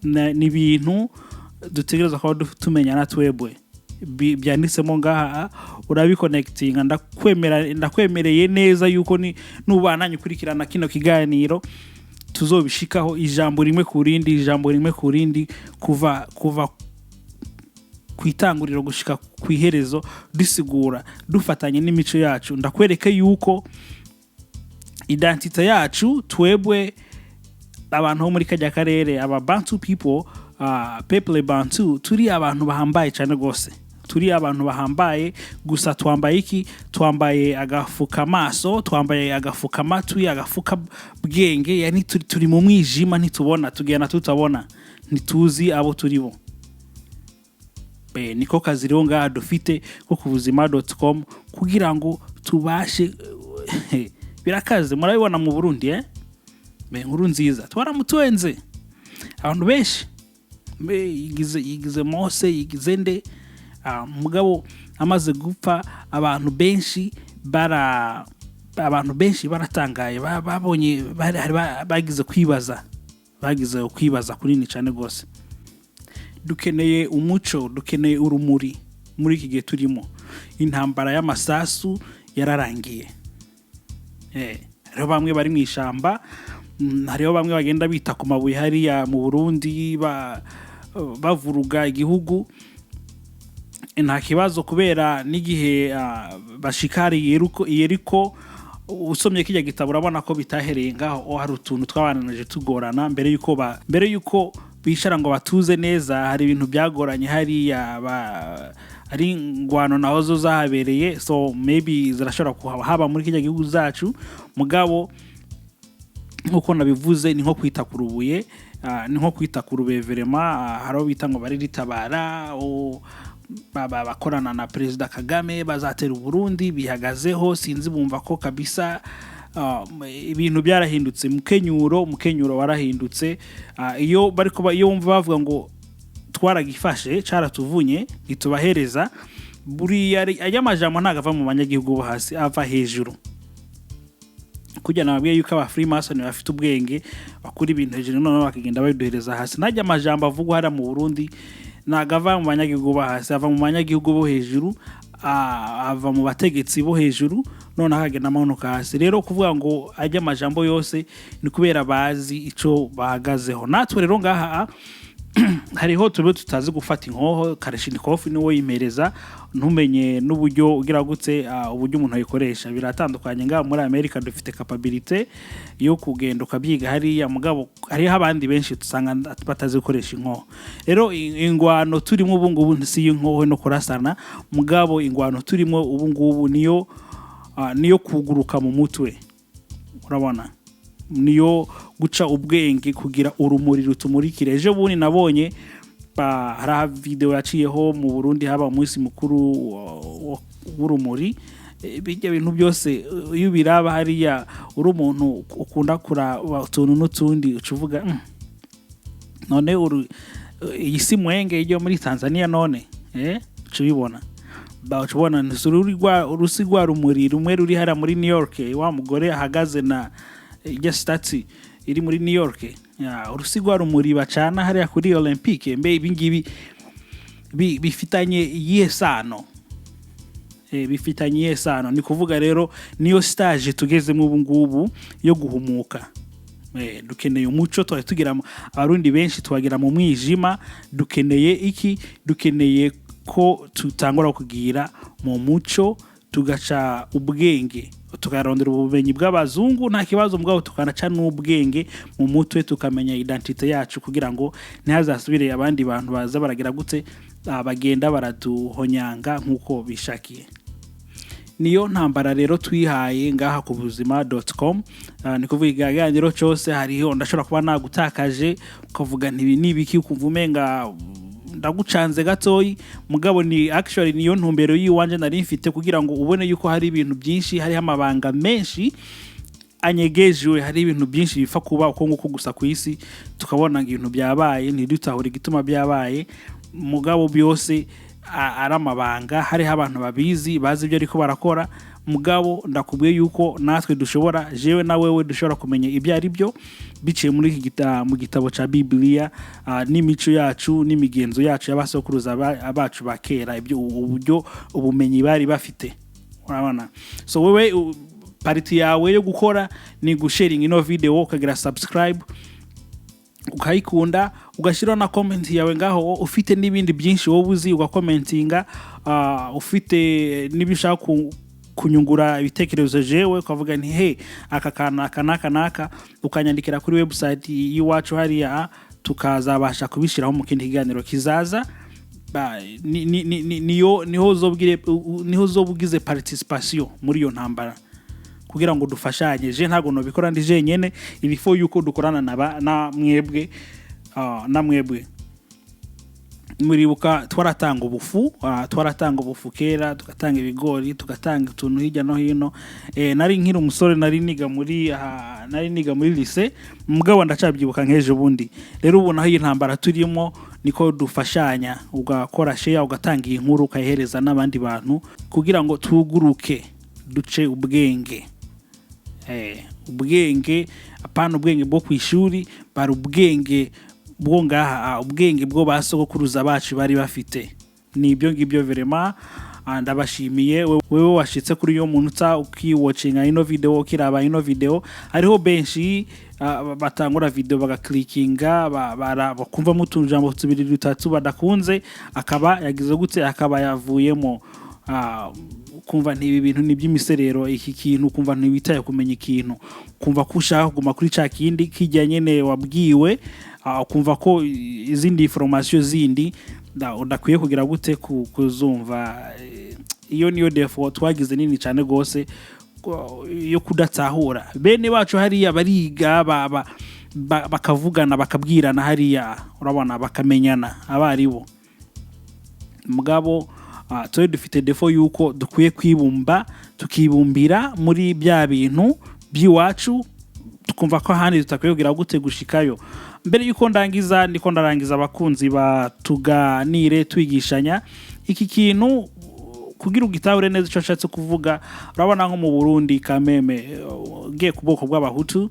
Ni ibintu dutegereza kuba tumenya na twebwe. Byanditsemo ngaha, urabiconnectinga. Ndakwemera, ndakwemereye neza yuko ni nubananye ukurikirana kino kiganiro, tuzobishikaho ijambo rimwe ku rindi, ijambo rimwe ku rindi, kuva ku itanguriro gushika ku iherezo, dusigura dufatanye n'imico yacu. Ndakwereke yuko identité yacu twebwe abantu bo muri kajya karere, aba Bantu people, Peuple Bantu turi abantu bahambaye cyane rwose. Turi abantu bahambaye, gusa twambaye iki? Twambaye agafukamaso, twambaye agafukamatwi, agafuka bwenge, yani turi mu mwijima, ntitubona, tugenda tutabona, ntituzi abo turi bo. Niko kazi rero ngaha dufite ko ku buzima.com kugira ngo tubashe. Birakaze, murabibona mu Burundi, eh? Inkuru nziza twaramutwenze abantu benshi. Mbe yigize Mose, yigize nde? Mugabo amaze gupfa, abantu benshi baratangaye, babonye bagize kwibaza kunini cyane rwose. Dukeneye umuco, dukeneye urumuri muri iki gihe turimo. Intambara y'amasasu yararangiye. Hariho bamwe bari mu ishamba, hariho bamwe bagenda bita ku mabuye hariya mu Burundi, bavuruga igihugu. Nta kibazo, kubera n'igihe bashika hari Yeriko, usomye kijya gitabo urabona ko bitahereye ngaho. Oh, hari utuntu twabananije tugorana mbere yuko bicara ngo batuze neza. Hari ibintu byagoranye hariya, ari ingwano naho zo zahabereye, so maybe zirashobora kuhaba haba muri kijya gihugu zacu. Mugabo nkuko nabivuze, ni nko kwita ku rubuye, ni nko kwita ku rubeverema. Hari abo bita ngo bariritabara bakorana na Perezida Kagame, bazatera Uburundi, bihagazeho. Sinzi, bumva ko kabisa ibintu byarahindutse. Mukenyuro warahindutse. Iyo bariko iyo wumva bavuga ngo twaragifashe, caratuvunye, ntitubahereza, buriya ajya amajambo ntabwo ava mu banyagihugu bo hasi, ava hejuru. Kugira nababwiye yuko aba Freemason bafite ubwenge, bakura ibintu hejuru noneho bakagenda babiduhereza hasi. Najya amajambo avugwa hariya mu Burundi ntabwo ava mu banyagihugu bo hasi, ava mu banyagihugu bo hejuru, ava mu bategetsi bo hejuru, noneho akagenda amanuka hasi. Rero kuvuga ngo ajya amajambo yose ni kubera bazi ico bahagazeho. Natwe rero ngaha hariho tube tutazi gufata inkoho Kalashnikov, niwo yimereza, ntumenye n'uburyo ugira gutse, uburyo umuntu ayikoresha biratandukanye. Ngaha muri Amerika dufite capability yo kugenda ukabyiga hariya, mugabo hariho abandi benshi usanga batazi gukoresha inkoho. Rero ingwano turimo ubu ngubu si inkoho no kurasana, mugabo ingwano turimo ubu ngubu niyo kuguruka mu mutwe, urabona, niyo guca ubwenge kugira urumuri rutumurikire. Ejo bundi nabonye hari video yaciyeho mu Burundi, haba umunsi mukuru w'urumuri. Bijya bintu byose, iyo ubiraba hariya uri umuntu ukunda kuraba utuntu n'utundi, uca uvuga: None iyi si mwenge yo muri Tanzania?" None uca ubibona, uca ubona urusi rwa rumuri rumwe ruri hariya muri New York, wa mugore ahagaze na ijya statue iri muri New York, ya, urusi rwa rumuri bacana hariya kuri Olympique. Mbe ibi ngibi bifitanye iyihe sano? Bifitanye iyihe sano? Ni kuvuga rero niyo stage tugezemo ubu ngubu yo guhumuka. Dukeneye umuco. Twari tugira Abarundi benshi tubagira mu mwijima. Dukeneye iki? Dukeneye ko tutangura kugira mu muco, tugaca ubwenge, tukarondera ubumenyi bw'abazungu, nta kibazo, mugabo tukanaca n'ubwenge mu mutwe, tukamenya identité yacu, kugira ngo ntihazasubire abandi bantu baza baragira gute, bagenda baraduhonyanga nk'uko bishakiye. Niyo ntambara rero twihaye ngaha ku buzima.com. Ni kuvuga ikiganiro cyose hariho ndashobora kuba nagutakaje, ukavuga nti: "Ibi ni ibiki?" Ukumva umenga ndagucanze gatoyi, mugabo ni actually niyo ntumbero yiwanje nari mfite, kugira ngo ubone yuko hari ibintu byinshi, hariho amabanga menshi anyegejwe, hari ibintu byinshi bipfa kuba uko nguko gusa ku isi, tukabona ngo ibintu byabaye, ntidutahure igituma byabaye, mugabo byose ari amabanga, hariho abantu babizi, bazi ibyo ariko barakora. Mugabo ndakubwiye yuko natwe dushobora, jewe na wewe, dushobora kumenya ibyo ari byo biciye muri iki mu gitabo ca Bibiliya, n'imico yacu n'imigenzo yacu y'abasokuruza bacu ba kera, ibyo uburyo ubumenyi bari bafite, urabona. So wewe part yawe yo gukora ni gusharinga ino video, ukagira subscribe, ukayikunda, ugashyiraho na comment yawe ngaho. Ufite n'ibindi byinshi wowe uzi, ugakomentinga. Ufite n'ibyo ushaka kunyungura ibitekerezo jewe, ukavuga nti: "He, aka kantu aka n'aka n'aka," ukanyandikira kuri website y'iwacu hariya. Tukazabasha kubishyiraho mu kindi kiganiro kizaza. Niyo niho uzobwire, niho uzoba ugize participation muri iyo ntambara kugira ngo dufashanye. Je ntabwo nobikora ndi jenyene, il faut yuko dukorana na mwebwe, na mwebwe. Muribuka twaratanga ubufu, twaratanga ubufu kera, tugatanga ibigori, tugatanga utuntu hirya no hino. Nari nkiri umusore, nari niga muri lycée, mugabo ndacabyibuka nk'ejo bundi. Rero ubu naho iyi ntambara turimo niko dufashanya, ugakora share, ugatanga iyi nkuru, ukayihereza n'abandi bantu kugira ngo tuguruke, duce ubwenge. Ubwenge, apana ubwenge bwo ku ishuri, bari ubwenge bwo ngaha, ubwenge bwo ba sogokuruza bacu bari bafite. Ni ibyo ngibyo vraiment. Ndabashimiye wewe washitse kuri uyo munota ukiwatchinga ino video, ukiraba ino video. Hariho benshi batangura video bagaklikinga, bakumvamo utujambo tubiri dutatu badakunze, akaba yagize gute, akaba yavuyemo. Kumva ntibi bintu ni iby'imiserero, iki kintu kumva ntiwitaye kumenya ikintu, kumva ko ushaka kuguma kuri ca kindi kijya nyene wabwiwe, ukumva ko izindi information zindi udakwiye kugira gute kuzumva. Iyo niyo défaut twagize nini cyane gose yo kudatahura bene bacu hariya bariga, bakavugana, bakabwirana hariya, urabona, bakamenyana abaribo. Mugabo twe dufite défaut yuko dukwiye kwibumba, tukibumbira muri bya bintu by'iwacu, tukumva ko ahandi tutakwiye kugira gute gushikayo. Mbere yuko ndangiza, ndiko ndarangiza, abakunzi ba Tuganire Twigishanya, iki kintu kugira ugitahure neza icyo nshatse kuvuga. Urabona nko mu Burundi kameme, ugiye ku bwoko bw'Abahutu,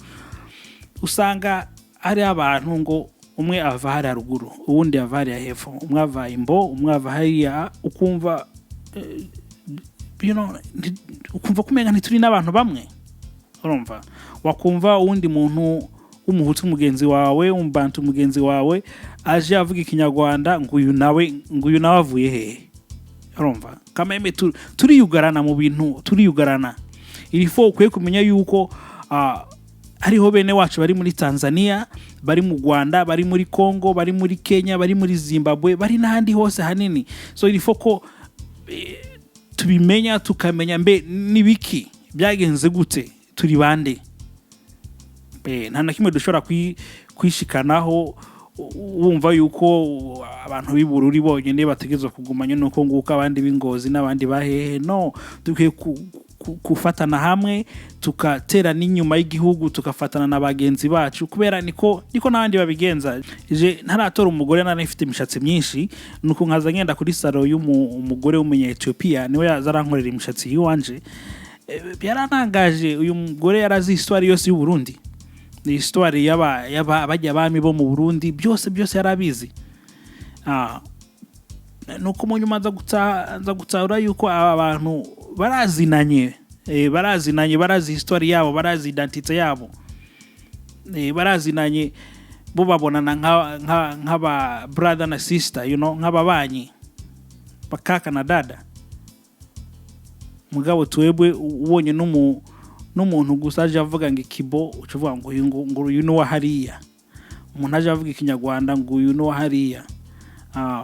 usanga hari abantu ngo umwe ava hariya ruguru, uwundi ava hariya hepfo, umwe ava imbo, umwe ava hariya, ukumva ukumva ko umenga ntituri n'abantu bamwe. Urumva, wakumva uwundi muntu w'Umuhutu mugenzi wawe, w'Umubantu mugenzi wawe, aje avuga Ikinyarwanda, ngo uyu nawe, ngo uyu nawe avuye hehe? Urumva kameme turiyugarana mu bintu, turiyugarana. Il faut ukwiye kumenya yuko hariho bene wacu bari muri Tanzania, bari mu Rwanda, bari muri Congo, bari muri Kenya, bari muri Zimbabwe, bari n'ahandi hose hanini. So il faut ko tubimenya, tukamenya mbe nibiki, byagenze gute, turi bande? Nta na kimwe dushobora kwishikanaho wumva yuko abantu b'i Bururi bonyine bategerezwa kugumanya nuko nguko, abandi b'Ingozi n'abandi bahehe. No dukwiye gufatana hamwe, tugatera n'inyuma y'igihugu, tugafatana na bagenzi bacu, kubera niko n'abandi babigenza. Je ntaratora umugore nari mfite imishatsi myinshi, nuko nkaza ngenda kuri salon y'umugore w'umunya Ethiopia, niwe yaza arankorera imishatsi yiwanje. Byarantangaje, uyu mugore yarazi histoire yose y'u Burundi, ni histoire y'aba bajya bami bo mu Burundi, byose byose yarabizi. Nuko mu nyuma nza gutahura yuko aba bantu barazinanye, barazinanye, barazi histoire yabo, barazi identité yabo, barazinanye, bo babonana nk'aba brother na sister, nk'ababanyi, bakaka na dada. Mugabo twebwe ubonye n'umuntu gusa aje avuga ngo ikibo, uca uvuga ngo uyu, ngo uyu ni uwa hariya. Umuntu aje avuga Ikinyarwanda, ngo uyu ni uwa hariya.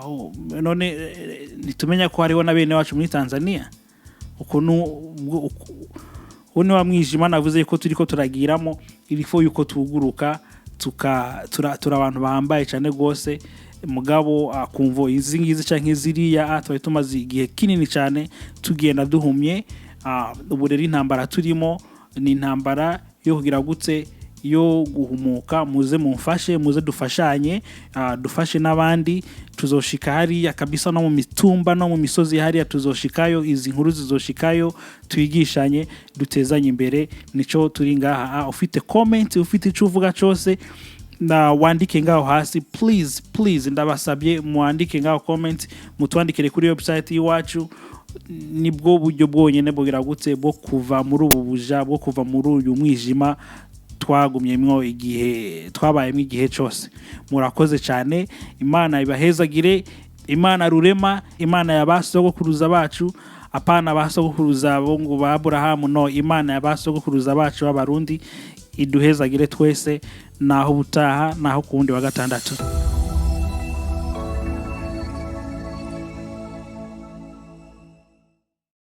Oh, none ntitumenya ko hariho na bene wacu muri Tanzania? Uko uwo ni wa mwijima navuze ko turiko turagiramo. Il faut yuko tuguruka, tura abantu bahambaye cyane rwose. Mugabo kumvo izi ngizi canke ziriya, twari tumaze igihe kinini cyane tugenda duhumye. Ubu rero intambara turimo ni intambara yo kugira gutse, yo guhumuka. Muze mumfashe, muze dufashanye, dufashe n'abandi. Tuzoshika hariya kabisa, no mu mitumba no mu misozi hariya tuzoshikayo, izi nkuru zizoshikayo, twigishanye, dutezanye imbere. Nico turi ngaha. Ufite comment, ufite ico uvuga cose, na wandike ngaho hasi. Please, please, ndabasabye mwandike ngaho comment, mutwandikire kuri website y'iwacu. Nibwo buryo bwonyine bugira gutse bwo kuva muri ubu buja, bwo kuva muri uyu mwijima twagumyemwo igihe, twabayemo igihe cyose. Murakoze cyane, Imana ibahezagire. Imana rurema, Imana ya ba sogokuruza bacu, apana ba sogokuruza bo ngo ba Aburahamu, no, Imana ya ba sogokuruza bacu b'Abarundi. Iduhezagire twese. Naho ubutaha, naho ku wundi wa gatandatu.